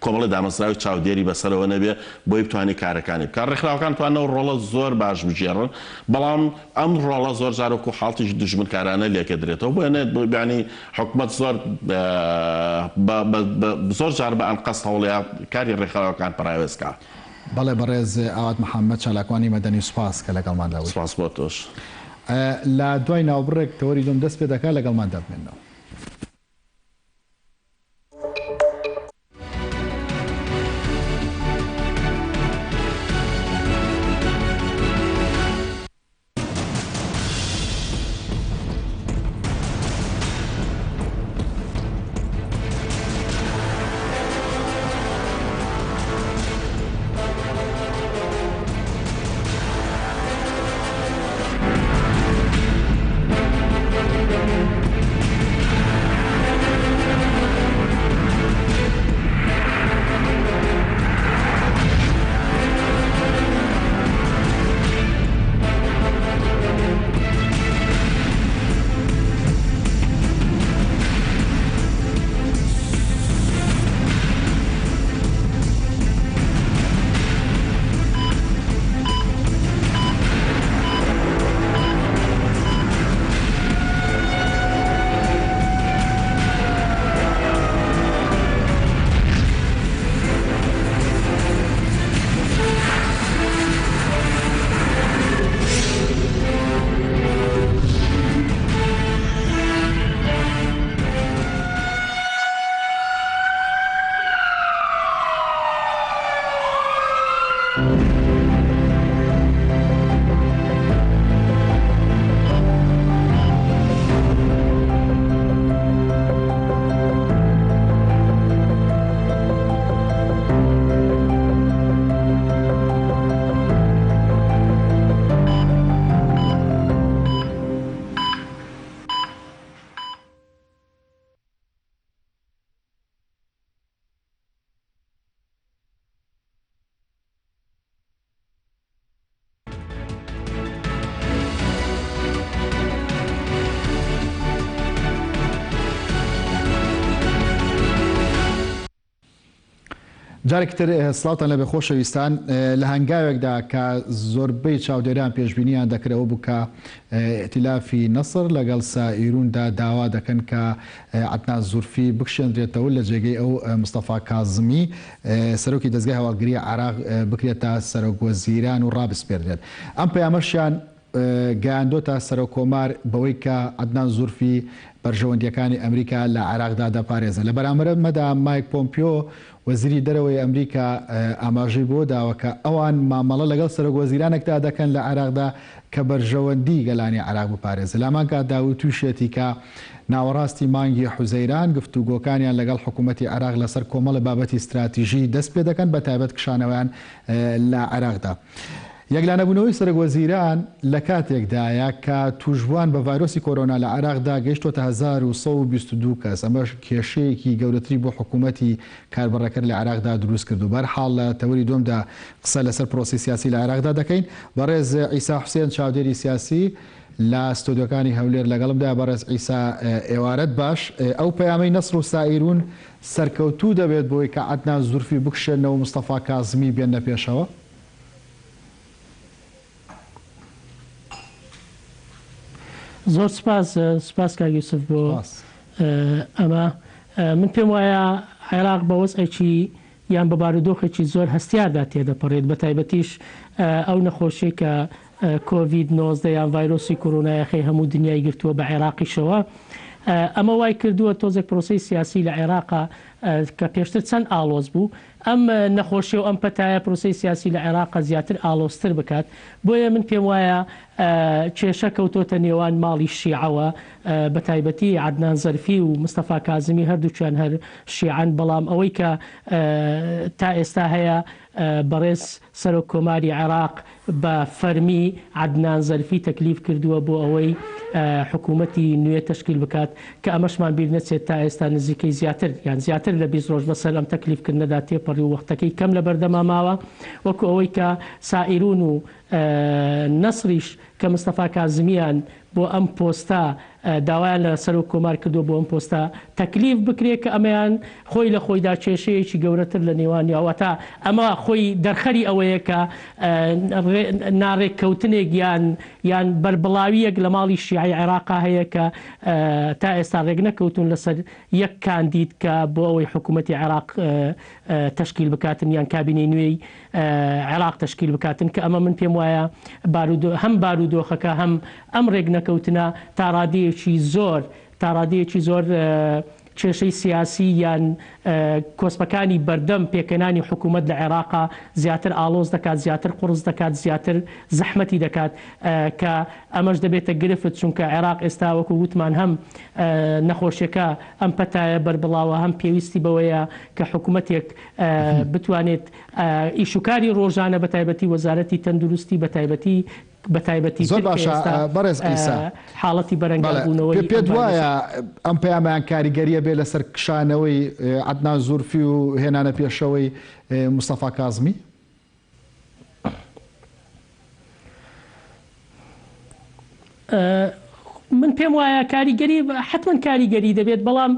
کۆمەڵی دامەزراوی چاودێری بەسەرەوە نەبێ بۆی بتوانێ کارەکانی بکات ڕێکخراوەکان توانن ئەو ڕۆڵە زۆر باش بگێڕن بەڵام ئەم ڕۆڵە زۆر جار وەکو حاڵتێکی دوژمنکارانە لێکەدرێتەوە بۆیە نە یانی حکومەت زۆر بە زۆر جار بە ئەنقەست هەوڵیا کاری ڕێکخراوەکان پەراوێز کا. بەڵێ بەڕێز ئاوات محەمەد چالاکوانی مەدەنی سوپاس کە لەگەڵماندا بووی. سوپاس بۆ تۆش. لە دوای ناوبڕێک تەوەری دووەم دەست پێ دەکات لەگەڵماندا بمێنەوە. جارێکی تر سڵاوتان لێبێ خۆشەویستان، لە هەنگاوێکدا کە زۆربەی چاودێران پێشبینیان دەکرد ئەوە بوو کە ئیئتیلافی نەسڕ لەگەڵ سائیروندا داوا دەکەن کە عەدنان زورفی بکشێندرێتەوە لە جێگەی ئەو مستەفا کازمی سەرۆکی دەزگای هەواڵگری عێراق بکرێتە سەرۆک وەزیران و ڕابسپێردرێت. ئەم پەیامەشیان گەیاندۆتە سەرۆک کۆمار بەوەی کە عەدنان زورفی بەرژەوەندییەکانی ئەمریکا لە عێراقدا دەپارێزێت. لە بەرامبەرمەدا مایک پۆمپیۆ وەزیری دەرەوەی ئەمریکا ئاماژەی بەوە داوە کە ئەوان مامەڵە لەگەڵ سەرۆک وەزیرانێکدا دەکەن لە عێراقدا کە بەرژەوەندی گەلانی عێراق بپارێزێت. لە هەمان کاتدا وتووشیەتی کە ناوەڕاستی مانگی حوزەیران گفتوگۆکانیان لەگەڵ حکوومەتی عێراق لەسەر کۆمەڵێ بابەتی ستراتیژی دەست پێدەکەن بەتایبەت کشانەوەیان لە عێراقدا. یەکلانەبوونەوەی سەرۆکوەزیران لە کاتێکدایە کە تووشبووان بە ڤایرۆسی کۆرۆنا لە عێراقدا گەیشتووەتە 1122 کەس، ئەمەش کێشەیەکی گەورەتری بۆ حکوومەتی کاربەڕێکەر لە عێراقدا دروستکردووە. بەهەرحاڵ لە تەوەری دووەمدا قسە لەسەر پرۆسەی سیاسی لە عێراقدا دەکەین. بەڕێز عیسا حوسێن چاودێری سیاسی لە ستۆدیۆکانی هەولێر لەگەڵمدایە. بەڕێز عیسا ئێوارەت باش. ئەو پەیامەی نەسڕ و سائیرون سەرکەوتوو دەبێت بۆی کە عەدنان زورفی بکشێننەوە و مستەفا کازمی بێننە پێشەوە؟ زۆر سپاس سپاس کاک یوسف بۆ ئەمە من پێم وایە عێراق بە وەزعێکی یان بە بارودۆخێکی زۆر هەستیاردا تێدەپەڕێت بە تایبەتیش ئەو نەخۆشیەی کە کۆڤید 19 یان ڤایرۆسی کۆرۆنا یاخەی هەموو دنیای گرتووە بە عێراقیشەوە ئەمە وای کردووە تۆزێک پرۆسەی سیاسی لە عێراقا کە پێشتر چەند ئاڵۆز بوو ئەم نەخۆشیە و ئەم پەتایە پرۆسەی سیاسی لە عێراق زیاتر ئاڵۆزتر بکات، بۆیە من پێم وایە کێشە کەوتۆتە نێوان ماڵی شیعەوە بە تایبەتی عەدنان زەرفی و مستەفا کازمی هەردووکیان هەر شیعەن، بەڵام ئەوەی کە تا ئێستا هەیە بەڕێز سەرۆک کۆماری عێراق بە فەرمی عەدنان زەرفی تەکلیف کردووە بۆ ئەوەی حکوومەتی نوێ تەشکیل بکات، کە ئەمەشمان بیر نەچێت تا ئێستا نزیکەی زیاتر یان زیاتر لە 20 ڕۆژ بەسەر ئەم تەکلیف کردنەدا تێپەڕی و وەختەکەی کەم لە بەردەما ماوە، وەکو ئەوەی کە سائیرون و نەسریش کە مستەفا کازمیان بۆ ئەم پۆستە داوایان لە سەرۆک کۆمار کردووە بۆ ئەم پۆستە تەکلیف بکرێت کە ئەمەیان خۆی لە خۆیدا کێشەیەکی گەورەتر لە نێوانیا واتە ئەمە خۆی دەرخەری ئەوەیە کە ناڕێککەوتنێک یان یان بەربڵاوییەک لە ماڵی شیعەی عێراقا هەیە کە تا ئێستا ڕێکنەکەوتوون لەسەر یەک کاندید کە بۆ ئەوەی حکوومەتی عێراق تەشکیل بکاتن یان کابینەی نوێی عێراق تەشکیل بکاتن کە ئەمە من پێم وایە هەم بارودۆخەکە هەم ئەم ڕێکنەکەوتنە تا ڕادەیەکی زۆر تا ڕادەیەکی زۆر کێشەی سیاسی یان کۆسپەکانی بەردەم پێکهێنانی حکوومەت لە عێراقا زیاتر ئاڵۆز دەکات، زیاتر قوڕس دەکات، زیاتر زەحمەتی دەکات کە ئەمەش دەبێتە گرفت چونکە عێراق ئێستا وەکو وتمان هەم نەخۆشیەکە ئەم پەتایە بەربڵاوە هەم پێویستی بەوەیە کە حکومەتێک بتوانێت ئیشوکاری ڕۆژانە بەتایبەتی وەزارەتی تەندروستی بەتایبەتی بەتایبەتی زۆر تر کە باشە ئێستا بەڕێز عیسا حاڵەتی بەڵێ بەرەنگاربوونەوەی پێت ئەم ڤایرۆسە. وایە ئەم پەیامەیان کاریگەریە بێ لەسەر کشانەوەی عەدنان زورفی و هێنانە پێشەوەی مستەفا کازمی؟ من پێم وایە کاریگەری حەتمەن کاریگەری دەبێت، بەڵام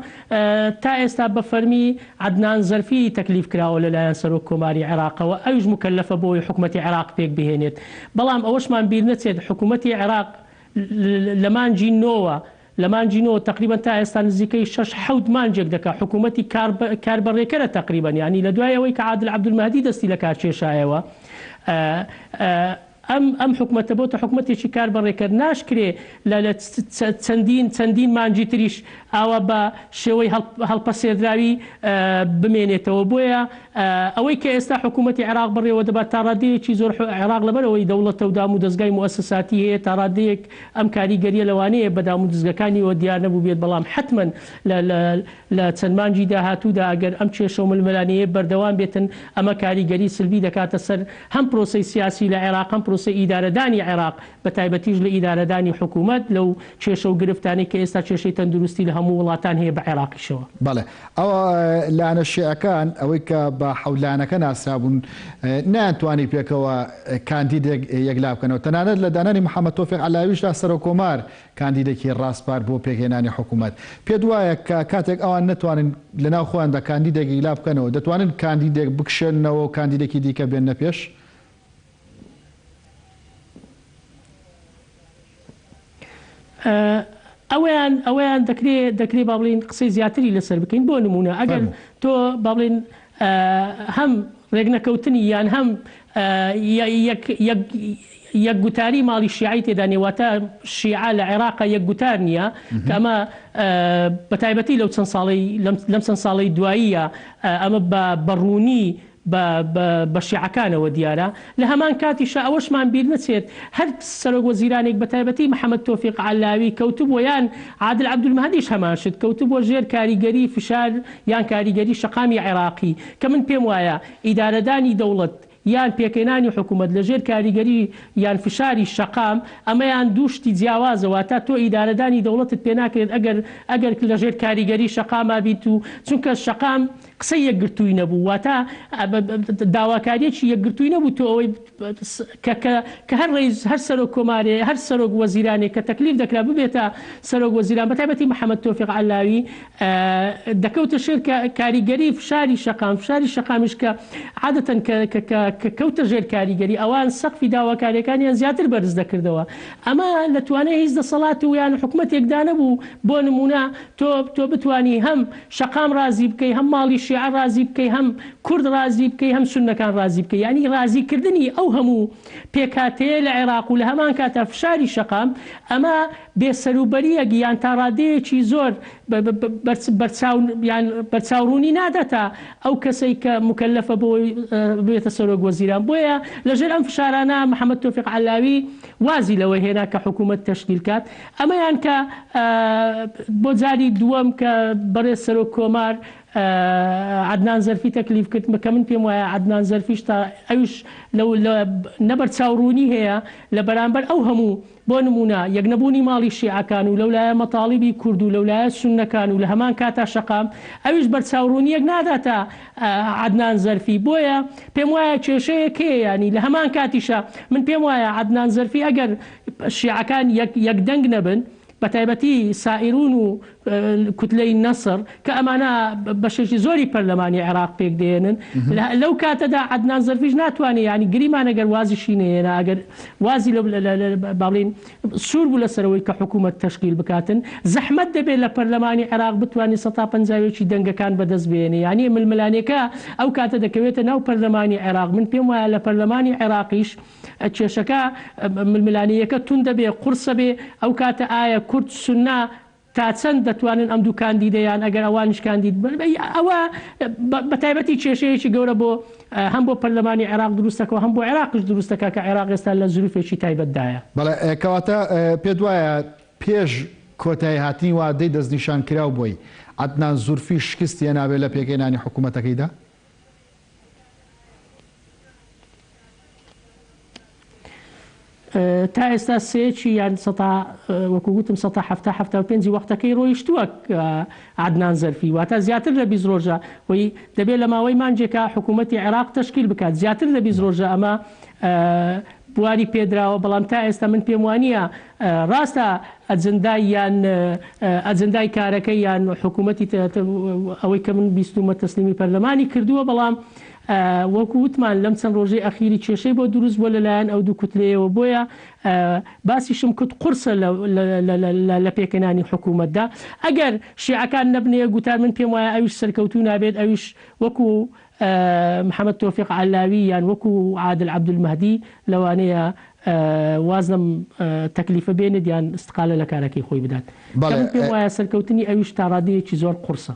تا ئێستا بە فەرمی عەدنان زەرفی تەکلیف کراوە لەلایەن سەرۆک کۆماری عێراقەوە، ئەویش موکەلەفە بۆی حکومەتی عێراق پێک بهێنێت، بەڵام ئەوەشمان بیر نەچێت حکومەتی عێراق لە مانگی نۆوە لە مانگی نۆ تەقریبەن تا ئێستا نزیکەی شەش حەوت مانگێک دەکا حکوومەتی کاربەڕێکەرە تەقریبەن یانی لە دوای ئەوەی کە عادل عەبدولمەهدی دەستی لە کار کێشایەوە ئەم ئەم حکومەتە بۆتە حکومەتێکی کاربەڕێکەر ناشکرێ لە لە چەندین چەندین مانگی تریش ئاوا بە شێوەی هەڵپەسێردراوی بمێنێتەوە بۆیە ئەوەی کە ئێستا حکوومەتی عێراق بەڕێوە دەبات تا ڕادەیەکی زۆر عێراق لەبەر ئەوەی دەوڵەتە و دامودەزگای موئەسەساتی هەیە تا ڕادەیەک ئەم کاریگەرییە لەوانەیە بە دامودزگەکانیەوە دیار نەبووبێت، بەڵام حەتمەن لە لە لە چەند مانگی داهاتوودا ئەگەر ئەم کێشە و ململانێیە بەردەوام بێتن ئەمە کاریگەری سلبی دەکاتە سەر هەم پرۆسەی سیاسی لە عێراق هەم پرۆسەی ئیدارەدانی عێراق بە تایبەتیش لە ئیدارەدانی حکوومەت لەو کێشە و گرفتانەی کە ئێستا کێشەی تەندروستی لە هەموو وڵاتان هەیە بە عێراقیشەوە. بەڵێ ئەوە لایەنە شیعەکان ئەوەی کە بە. بە حەولانەکە ناسرابوون نەیانتوانی پێکەوە کاندیدێک یەکلا بکەنەوە، تەنانەت لە دانانی محەمەد تۆفیق عەلاویشدا سەرۆککۆمار کاندیدێکی ڕاسپارد بۆ پێکهێنانی حکوومەت. پێت وایە کە کاتێک ئەوان نەتوانن لەناو خۆیاندا کاندیدێک یەکلا بکەنەوە، دەتوانن کاندیدێک بکشێننەوە و کاندیدێکی دیکە بێننە پێش؟ ئەوەیان ئەوەیان دەکرێ دەکرێ با بڵێین قسەی زیاتری لەسەر بکەین بۆ نموونە ئەگەر فەرموو. تۆ با بڵێین هەم ڕێکنەکەوتنی یان هەم یەک یەک یەک گوتاری ماڵی شیعەی تێدا نیە واتە شیعە لە عێراقا یەک گوتار نییە کە ئەمە بە تایبەتی لەو چەند ساڵەی لەم چەند ساڵەی دواییە ئەمە بە بە ڕوونی بە بە شیعەکانەوە دیارە. لە هەمان کاتیشا ئەوەشمان بیر نەچێت هەر سەرۆک وەزیرانێک بە تایبەتی محەمەد تۆفیق عەلاوی کەوتبووە یان عادل عەبدولمەهدیش هەمان شت کەوتبووە ژێر کاریگەری فشار یان کاریگەری شەقامی عێراقی کە من پێم وایە ئیدارەدانی دەوڵەت یان پێکهێنانی حکومەت لە ژێر کاریگەری یان فشاری شەقام ئەمەیان دوو شتی جیاوازە واتە تۆ ئیدارەدانی دەوڵەتت پێناکرێت ئەگەر ئەگەر لە ژێر کاریگەری شەقاما بیت و چونکە شەقام قسەی یەکگرتووی نەبوو واتە داواکاریەکی یەکگرتووی نەبوو تۆ ئەوەی کە کە کە هەر ڕەئیس هەر سەرۆک کۆمارێ هەر سەرۆک وەزیرانێک کە تەکلیف دەکرا ببێتە سەرۆک وەزیران بەتایبەتی محەمەد تۆفیق عەلاوی دەکەوتە ژێر کاریگەری فشاری شەقام فشاری شەقامیش کە عادەتەن کە کە کە کەوتە ژێر کاریگەری ئەوان سەقفی داواکاریەکانیان زیاتر بەرز دەکردەوە ئەمە لە توانای هیچ دەسەڵات و یان حکومەتێکدا نەبوو بۆ نموونە تۆ تۆ بتوانی هەم شەقام ڕازی بکەی هەم ماڵی شیعە ڕازی بکەی هەم کورد ڕازی بکەی هەم سوننەکان ڕازی بکەی یانی ڕازی کردنی ئەو هەموو پێکهاتەیە لە عێراق و لە هەمان کاتا فشاری شەقام ئەمە بێ سەروبەریەک یان تا ڕادەیەکی زۆر بەرچاو یان بەرچاوڕوونی ناداتە ئەو کەسەی کە موکەلەفە بەوەی ببێتە سەرۆک وەزیران بۆیە لەژێر ئەم فشارانە محەمەد تۆفیق عەلاوی وازی لەوە هێنا کە حکوومەت تەشکیل کات ئەمەیان کە بۆ جاری دووەم کە بەڕێز سەرۆک کۆمار عەدنان زەرفی تەکلیف کرد کە من پێم وایە عەدنان زەرفیش تا ئەویش لەو نە بەرچاوڕوونی هەیە لە بەرامبەر ئەو هەموو بۆ نموونە یەکنەبوونی ماڵی شیعەکان و لەولایە مەتاڵیبی کورد و لەولایە سوننەکان و لە هەمان کاتا شەقام ئەویش بەرچاوڕوونییەک ناداتە عەدنان زەرفی بۆیە پێم وایە کێشەیەک هەیە یانی لە هەمان کاتیشا من پێم وایە عەدنان زەرفی ئەگەر شیعەکان یەک یەک دەنگ نەبن بەتایبەتی سائیرون و کوتلەی نەسڕ کە ئەمانە بەشێکی زۆری پەرلەمانی عێراق پێک دێنن لەو کاتەدا عەدنان زەرفیش ناتوانێت یانی گریمان ئەگەر وازیشی نەهێنا ئەگەر وازی لە باڵین سوور بوو لەسەرەوەی کە حکوومەت تەشکیل بکاتن زەحمەت دەبێت لە پەرلەمانی عێراق بتوانێت سەتا پەنجاوێکی دەنگەکان بەدەست بێنێ یانی ململانێکە ئەو کاتە دەکەوێتە ناو پەرلەمانی عێراق من پێم وایە لە پەرلەمانی عێراقیش کێشەکە ململانێیەکە توند دەبێ، قورسە بێ، ئەو کاتە ئایا کورد، سوننە تا چەند دەتوانن ئەم دوو کاندیدە یان ئەگەر ئەوانیش کاندید بن، ئەوە بە تایبەتی کێشەیەکی گەورە بۆ هەم بۆ پەرلەمانی عێراق دروست دەکا و هەم بۆ عێراقیش دروست دەکا کە عێراق ئێستا لە زروفێکی تایبەتدایە. بەڵێ، کەواتە پێت وایە پێش کۆتاییهاتنی وادەی دەستنیشانکراو بۆی، عەدنان زورفی شکستی هێنابێ لە پێکهێنانی حکوومەتەکەیدا؟ تا ئێستا سێیەکی یان سەتا وەکو گوتم سەتا حەفتا حەفتا و پێنجی وەختەکەی ڕۆیشتووە عەدنان زەرفی واتە زیاتر لە 20 ڕۆژە خۆی دەبێت لە ماوەی مانگێکا حکوومەتی عێراق تەشکیل بکات زیاتر لە 20 ڕۆژە ئەمە بواری پێدراوە بەڵام تا ئێستا من پێم وانییە ڕاستە ئەجندای یان ئەجندای کارەکەی یان حکوومەتی ئەوەی کە من بیستومە تەسلیمی پەرلەمانی کردووە بەڵام وەکو وتمان لەم چەند ڕۆژەی ئەخیری کێشەی بۆ دروست بووە لەلایەن ئەو دوو کوتلەیەوە بۆیە باسیشم کرد قورسە لە پێکهێنانی حکوومەتدا ئەگەر شیعەکان نەبنە یەک گوتار من پێم وایە ئەویش سەرکەوتوو نابێت ئەویش وەکو محەمەد تۆفیق عەلاوی یان وەکو عادل عەبدولمەهدی لەوانەیە واز لەم تەکلیفە بێنێت یان ئیستقالە لە کارەکەی خۆی بدات کە من پێم وایە سەرکەوتنی ئەویش تاڕادەیەکی زۆر قورسە.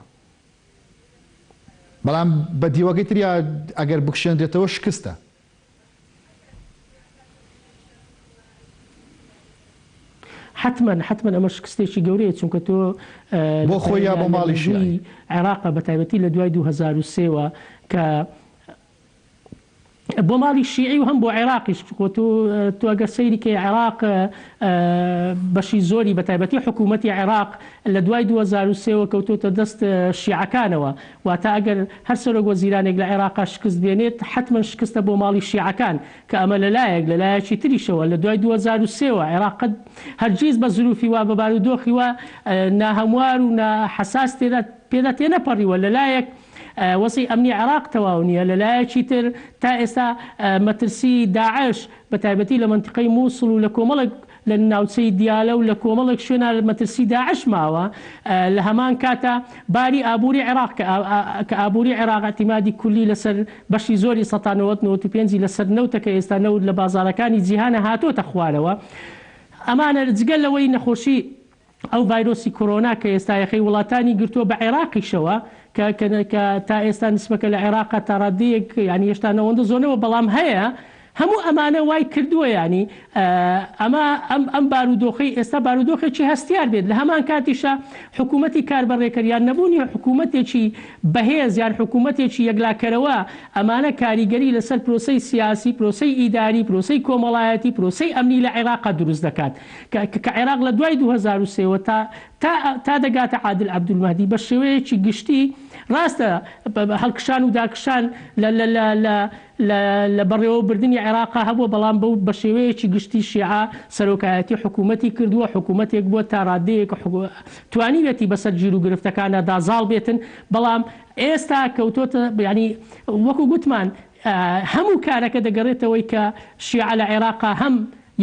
بەڵام بە دیوەکەی تریا ئەگەر بکشێنرێتەوە شکستە. حەتمەن حەتمەن ئەمە شکستێکی گەورەیە چونکە تۆ بۆ خۆی یا بۆ ماڵی شیعی؟ عێراقە بە تایبەتی لە دوای 2003 وە کە. بۆ ماڵی شیعی و هەم بۆ عێراقیش خۆ تۆ تۆ ئەگەر سەیری کەی عێراق بەشی زۆری بە تایبەتی حکوومەتی عێراق لە دوای 2003 وە کەوتۆتە دەست شیعەکانەوە واتە ئەگەر هەر سەرۆک وەزیرانێک لە عێراقا شکست بێنێت حەتمەن شکستە بۆ ماڵی شیعەکان کە ئەمە لە لایەک لە لایەکی تریشەوە لە دوای 2003 وە عێراق قەت هەرگیز بە زروفی وا بە بارودۆخی وا ناهەموار و ناحەساس تێدا پێدا تێنەپەڕیوە لە لایەک وەزعی ئەمنی عێراق تەواو نییە، لە لایەکی تر تا ئێستا مەترسی داعش بە تایبەتی لە مەنتیقەی موسڵ و لە کۆمەڵێک لە ناوچەی دیالە و لە کۆمەڵێک شوێنا مەترسی داعش ماوە، لە هەمان کاتا باری ئابووری عێراق کە ئابووری عێراق ئیعتیمادی کولی لەسەر بەشی زۆری سەتا نەوەد 95 ی لەسەر نەوتە کە ئێستا نەوت لە بازاڕەکانی جیهانا هاتۆتە خوارەوە ئەمانە جگە لەوەی نەخۆشی ئەو ڤایرۆسی کۆرۆنا کە ئێستا یەخەی وڵاتانی گرتووە بە عێراقیشەوە کە کە کە تا ئێستا نسبەکە لە عێراقا تا ڕادەیەک یانی هێشتا نەوەندە زۆر نەبووە بەڵام هەیە هەموو ئەمانە وای کردووە یانی ئەمە ئەم ئەم بارودۆخەی ئێستا بارودۆخێکی هەستیار بێت لە هەمان کاتیشا حکوومەتی کاربەڕێکەر یان نەبوونی حکوومەتێکی بەهێز یان حکوومەتێکی یەکلاکەرەوە ئەمانە کاریگەری لەسەر پرۆسەی سیاسی پرۆسەی ئیداری پرۆسەی کۆمەڵایەتی پرۆسەی ئەمنی لە عێراقا دروست دەکات. کە کە عێراق لە دوای 2003 وە تا تا تا دەگاتە عادل عەبدولمەهدی بە شێوەیەکی گشتی ڕاستە هەڵکشان و داکشان لە لە لە لە لە لە بەڕێوەبردنی عێراقا هەبووە بەڵام بەو بە شێوەیەکی گشتی شیعە سەرۆکایەتی حکوومەتی کردووە حکوومەتێک بووە تا ڕادەیەک توانیویەتی بەسەر گیروگرفتەکاندا دا زاڵ بێتن بەڵام ئێستا کەوتۆتە یانی وەکوو گوتمان هەموو کارەکە دەگەڕێتەوەی کە شیعە لە عێراقا هەم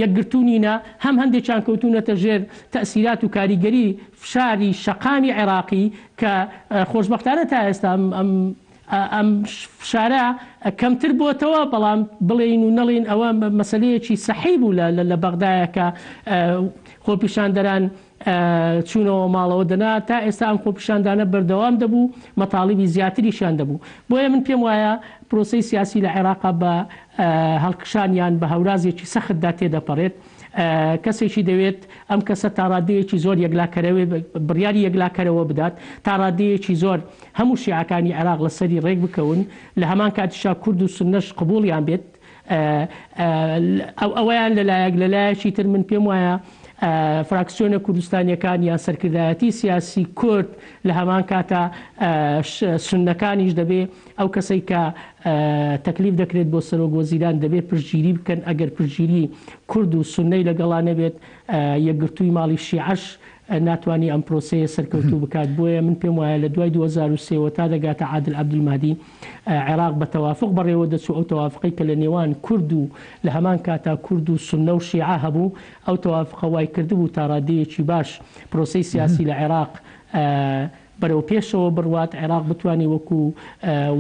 یەکگرتوو نینە، هەم هەندێکیان کەوتوونەتە ژێر تەئسیرات و کاریگەری فشاری شەقامی عێراقی کە خۆشبەختانە تا ئێستا ئەم ئەم ئەم فشارە کەمتر بۆتەوە، بەڵام بڵێین و نەڵێین ئەوە مەسەلەیەکی سەحی بوو لە لە بەغدایە کە خۆپیشاندەران چوونەوە ماڵەوە دەنا تا ئێستا ئەم خۆپیشاندانە بەردەوام دەبوو مەتاڵیبی زیاتریشیان دەبوو بۆیە من پێم وایە پرۆسەی سیاسی لە عێراقا بە هەڵکشان یان بە هەورازێکی سەختدا تێدەپەڕێت کەسێکی دەوێت ئەم کەسە تا ڕادەیەکی زۆر یەکلاکەرەوەی بڕیاری یەکلاکەرەوە بدات تا ڕادەیەکی زۆر هەموو شیعەکانی عێراق لەسەری ڕێک بکەون لە هەمان کاتیشا کورد و سوننەش قبوڵیان بێت ئەوەیان لەلایەک، لەلایەکی تر من پێم وایە فراکسیۆنە کوردستانیەکان یان سەرکردایەتی سیاسی کورد لە هەمان کاتا سوننەکانیش دەبێ ئەو کەسەی کە تەکلیف دەکرێت بۆ سەرۆک وەزیران دەبێ پشتگیری بکەن، ئەگەر پشتگیری کورد و سوننەی لەگەڵا نەبێت یەکگرتووی ماڵی شیعەش ناتوانی ئەم پرۆسەیە سەرکەوتوو بکات، بۆیە من پێم وایە لە دوای 2003 وە تا دەگاتە عادل عەبدولمەهدی عێراق بە تەوافوق بەڕێوە دەچوو، ئەو تەوافقەی کە لە نێوان کورد و لە هەمان کاتا کورد و سوننە و شیعە هەبوو، ئەو تەوافقە وای کردبوو تا ڕادەیەکی باش پرۆسەی سیاسی لە عێراق بەرەو پێشەوە بڕوات، عێراق بتوانێ وەکو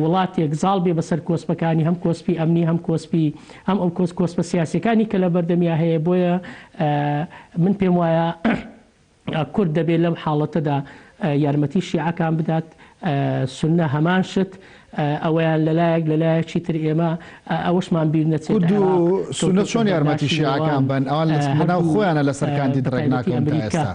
وڵاتێک زاڵ بێ بەسەر کۆسپەکانی هەم کۆسپی ئەمنی هەم کۆسپی هەم ئەو کۆس کۆسپە سیاسیەکانی کە لە بەردەمیا هەیە، بۆیە من پێم وایە کورد دەبێ لەم حاڵەتەدا یارمەتی شیعەکان بدات، سوننە هەمان شت، ئەوەیان لەلایەک، لەلایەکی تر ئێمە ئەوەشمان بیر نەچێت کورد و عێراق سوننە کەوتۆتە چۆن یارمەتی بەرداشی شیعەکان نێوان بەن؟ ئەوان لەناو هەردوو خۆیانە لەسەر کاندید بە ڕێک تایبەتی ناکەون تا ئەمریکا. ئێستا.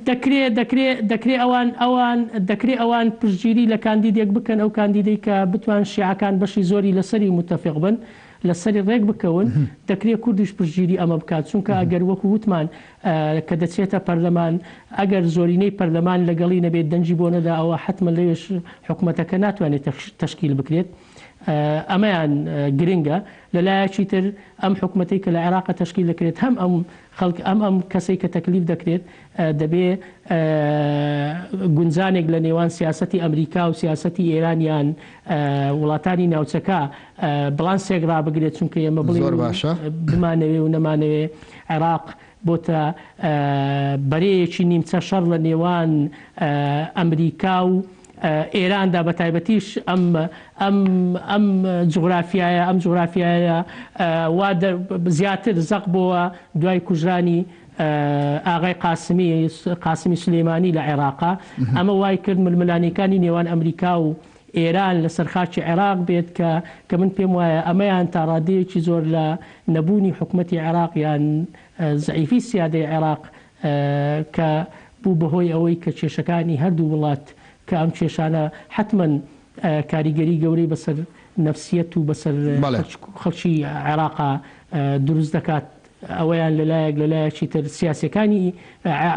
دەکرێ دەکرێ دەکرێ ئەوان ئەوان دەکرێ ئەوان پشتگیری لە کاندیدێک بکەن ئەو کاندیدەی کە بتوان شیعەکان بەشی زۆری لەسەری موتەفیق بن لەسەری ڕێک بکەون دەکرێ کوردیش پشتگیری ئەمە بکات چونکە ئەگەر وەکو وتمان کە دەچێتە پەرلەمان ئەگەر زۆرینەی پەرلەمان لەگەڵی نەبێت دەنگی بۆ نەدا ئەوە حەتمەن لەوێش حکومەتەکە ناتوانێت تەشکیل بکرێت ئەمەیان گرنگە لەلایەکی تر ئەم حکومەتەی کە لە عێراق تەشکیل دەکرێت هەم ئەم خەڵک ئەم ئەم کەسەی کە تەکلیف دەکرێت دەبێ گونجانێک لە نێوان سیاسەتی ئەمریکا و سیاسەتی ئێران یان وڵاتانی ناوچەکە بڵانسێک ڕابگرێت چونکە ئێمە بڵێین زۆر باشە. بمانەوێ و نەمانەوێ عێراق بۆتە بەرەیەکی نیمچە شەڕ لە نێوان ئەمریکا و ئێراندا بە تایبەتیش ئەم ئەم ئەم جوغرافیایە ئەم جوغرافیایە وا زیاتر زەق بۆوە دوای کوژرانی ئاغای قاسمی قاسمی سولەیمانی لە عێراقا ئەمە وای کرد ململانێکانی نێوان ئەمریکا و ئێران لەسەر خاکی عێراق بێت کە کە من پێم وایە ئەمەیان تا ڕادەیەکی زۆر لە نەبوونی حکومەتی عێراق یان زەعیفی سیادەی عێراق کە بوو بە هۆی ئەوەی کە کێشەکانی هەردوو وڵات کە ئەم کێشانە حەتمەن کاریگەری گەورەی بەسەر نەفسیەت و بەسەر خەڵکی عێراقا دروست دەکات، ئەوەیان لەلایەک، لەلایەکی تر سیاسیەکانی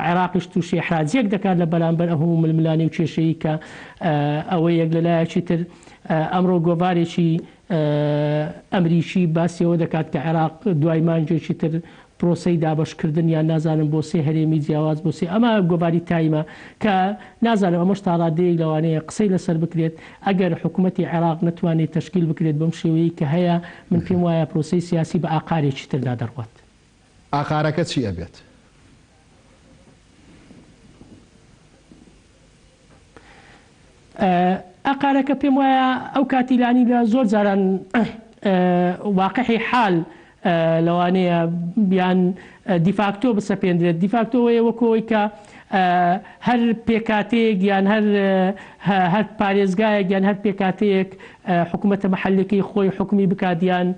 عێراقیش تووشی ئیحراجیەک دەکات لە بەرامبەر ئەو هەموو ململانێ و کێشەیی کە ئەوەیەک، لەلایەکی تر ئەمڕۆ گۆڤارێکی ئەمریکی باسی ئەوە دەکات کە عێراق دوای مانگێکی تر پرۆسەی دابەشکردن یان نازانم بۆ سێ هەرێمی جیاواز بۆ سێ ئەمە گۆڤاری تایمە کە نازانم ئەمەش تاڕادەیەک لەوانەیە قسەی لەسەر بکرێت ئەگەر حکومەتی عێراق نەتوانێت تەشکیل بکرێت بەم شێوەیەی کە هەیە من پێم وایە پرۆسەی سیاسی بە ئاقارێکی تردا دەڕوات. ئاقارەکە چی ئەبێت؟ ئاقارەکە پێم وایە ئەو کاتیلانی لە زۆر جاران واقعی حال لەوانەیە یان دیفاکتۆ بسەپێندرێت. دیفاکتۆ ئەوەیە وەکو ئەوەی کە هەر پێکهاتەیەک یان هەر هەر پارێزگایەک یان هەر پێکهاتەیەک حکوومەتە مەحەلیەکەی خۆی حوکمی بکات یان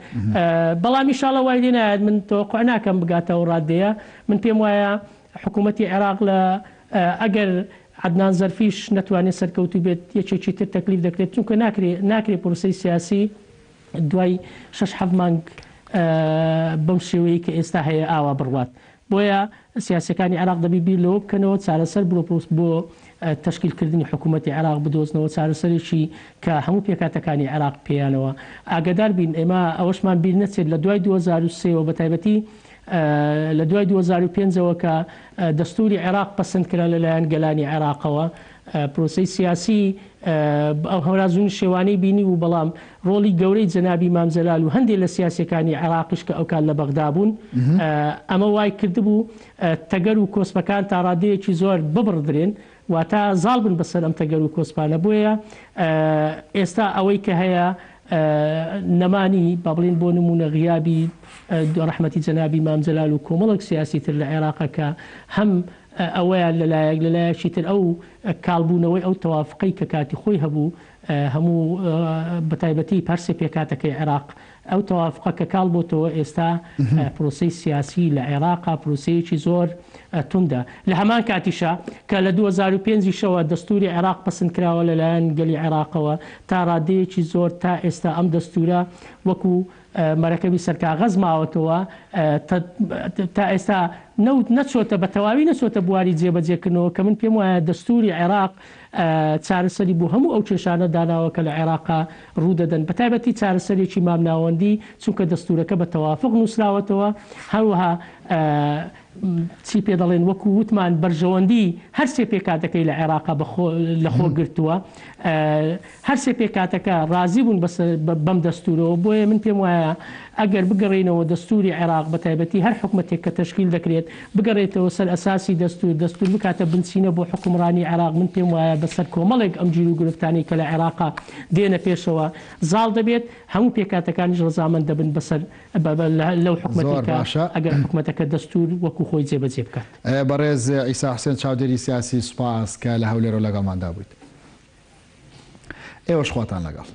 بەڵام ئیشاڵە وای لێ نایەت من تەوەقع ناکەم بگاتە ئەو ڕادەیە. من پێم وایە حکوومەتی عێراق لە ئەگەر عەدنان زەرفیش نەتوانێت سەرکەوتوو بێت یەکێکی تر تەکلیف دەکرێت چونکە ناکرێ ناکرێ پرۆسەی سیاسی دوای شەش حەفت مانگ بەم شێوەیەی کە ئێستا هەیە ئاوا بڕوات. بۆیە سیاسیەکانی عێراق دەبی بیر لەوە بکەنەوە چارەسەر بۆ بۆ تەشکیل کردنی حکوومەتی عێراق بدۆزنەوە، چارەسەرێکی کە هەموو پێکهاتەکانی عێراق پێیانەوە ئاگادار بین. ئێمە ئەوەشمان بیر نەچێت لە دوای 2003 وە بەتایبەتی لە دوای 2005 ەوە کە دەستووری عێراق پەسند کرا لەلایەن گەلانی عێراقەوە، پرۆسەی سیاسی ئەو هەوراز و نشێوانەی بینیبوو، بەڵام ڕۆڵی گەورەی جەنابی مام جەلال و هەندێ لە سیاسیەکانی عێراقیش کە ئەوکات لە بەغدا بوون ئەمە وای کردبوو تەگەر و کۆسپەکان تا ڕادەیەکی زۆر ببڕدرێن، واتە زاڵ بن بەسەر ئەم تەگەر و کۆسپانە. بۆیە ئێستا ئەوەی کە هەیە نەمانی با بڵێین بۆ نموونە غیابی ڕەحمەتی جەنابی مام جەلال و کۆمەڵێک سیاسی تر لە عێراقە کە هەم ئەوەیان لەلایەک، لەلایەکی تر ئەو کاڵبوونەوەی ئەو تەوافقەی کە کاتی خۆی هەبوو هەموو بەتایبەتی هەرسێ پێکهاتەکەی عێراق ئەو تەوافقە کە کاڵ بۆتەوە ئێستا پرۆسەی سیاسی لە عێراقا پرۆسەیەکی زۆر توندە. لە هەمان کاتیشا کە لە 2005 یشەوە دەستووری عێراق پەسند کراوە لەلایەن گەلی عێراقەوە تا ڕادەیەکی زۆر تا ئێستا ئەم دەستوورە وەکو مەرەکەبی سەر کاغەز ماوەتەوە تا ئێستا نەوت نەچۆتە بە تەواوی نەچۆتە بواری جێبەجێکردنەوە کە من پێم وایە دەستووری عێراق چارەسەری بۆ هەموو ئەو کێشانە داناوە کە لە عێراقا ڕوودەدەن بەتایبەتی چارەسەرێکی مامناوەندی چونکە دەستوورەکە بە تەوافق نووسراوەتەوە هەروەها چی پێ دەڵێن وەکو وتمان بەرژەوەندی هەر سێ پێکهاتەکەی لە عێراقا لە خۆ گرتووە هەر سێ پێکهاتەکە ڕازی بوون بەم دەستوورەوە بۆیە من پێم وایە ئەگەر بگەڕێینەوە دەستووری عێراق بە تایبەتی هەر حکومەتێک کە تەشکیل دەکرێت بگەڕێتەوە سەر ئەساسی دەستوور دەستوور بکاتە بنچینە بۆ حوکمڕانی عێراق من پێم وایە بەسەر کۆمەڵێک ئەم گیروگرفتانەی کە لە عێراقا دێنە پێشەوە زاڵ دەبێت هەموو پێکهاتەکانیش ڕەزامەند دەبن بەسەر لەو حکومەتەی زۆر کە باشە. ئەگەر حکومەتەکە دەستوور وەکو خۆی جێبەجێ بکات. بەڕێز عیسا حوسێن چاودێری سیاسی سوپاس کە لە هەولێرەوە لەگەڵماندا بوویت. ئێوەش خواتان لەگەڵ.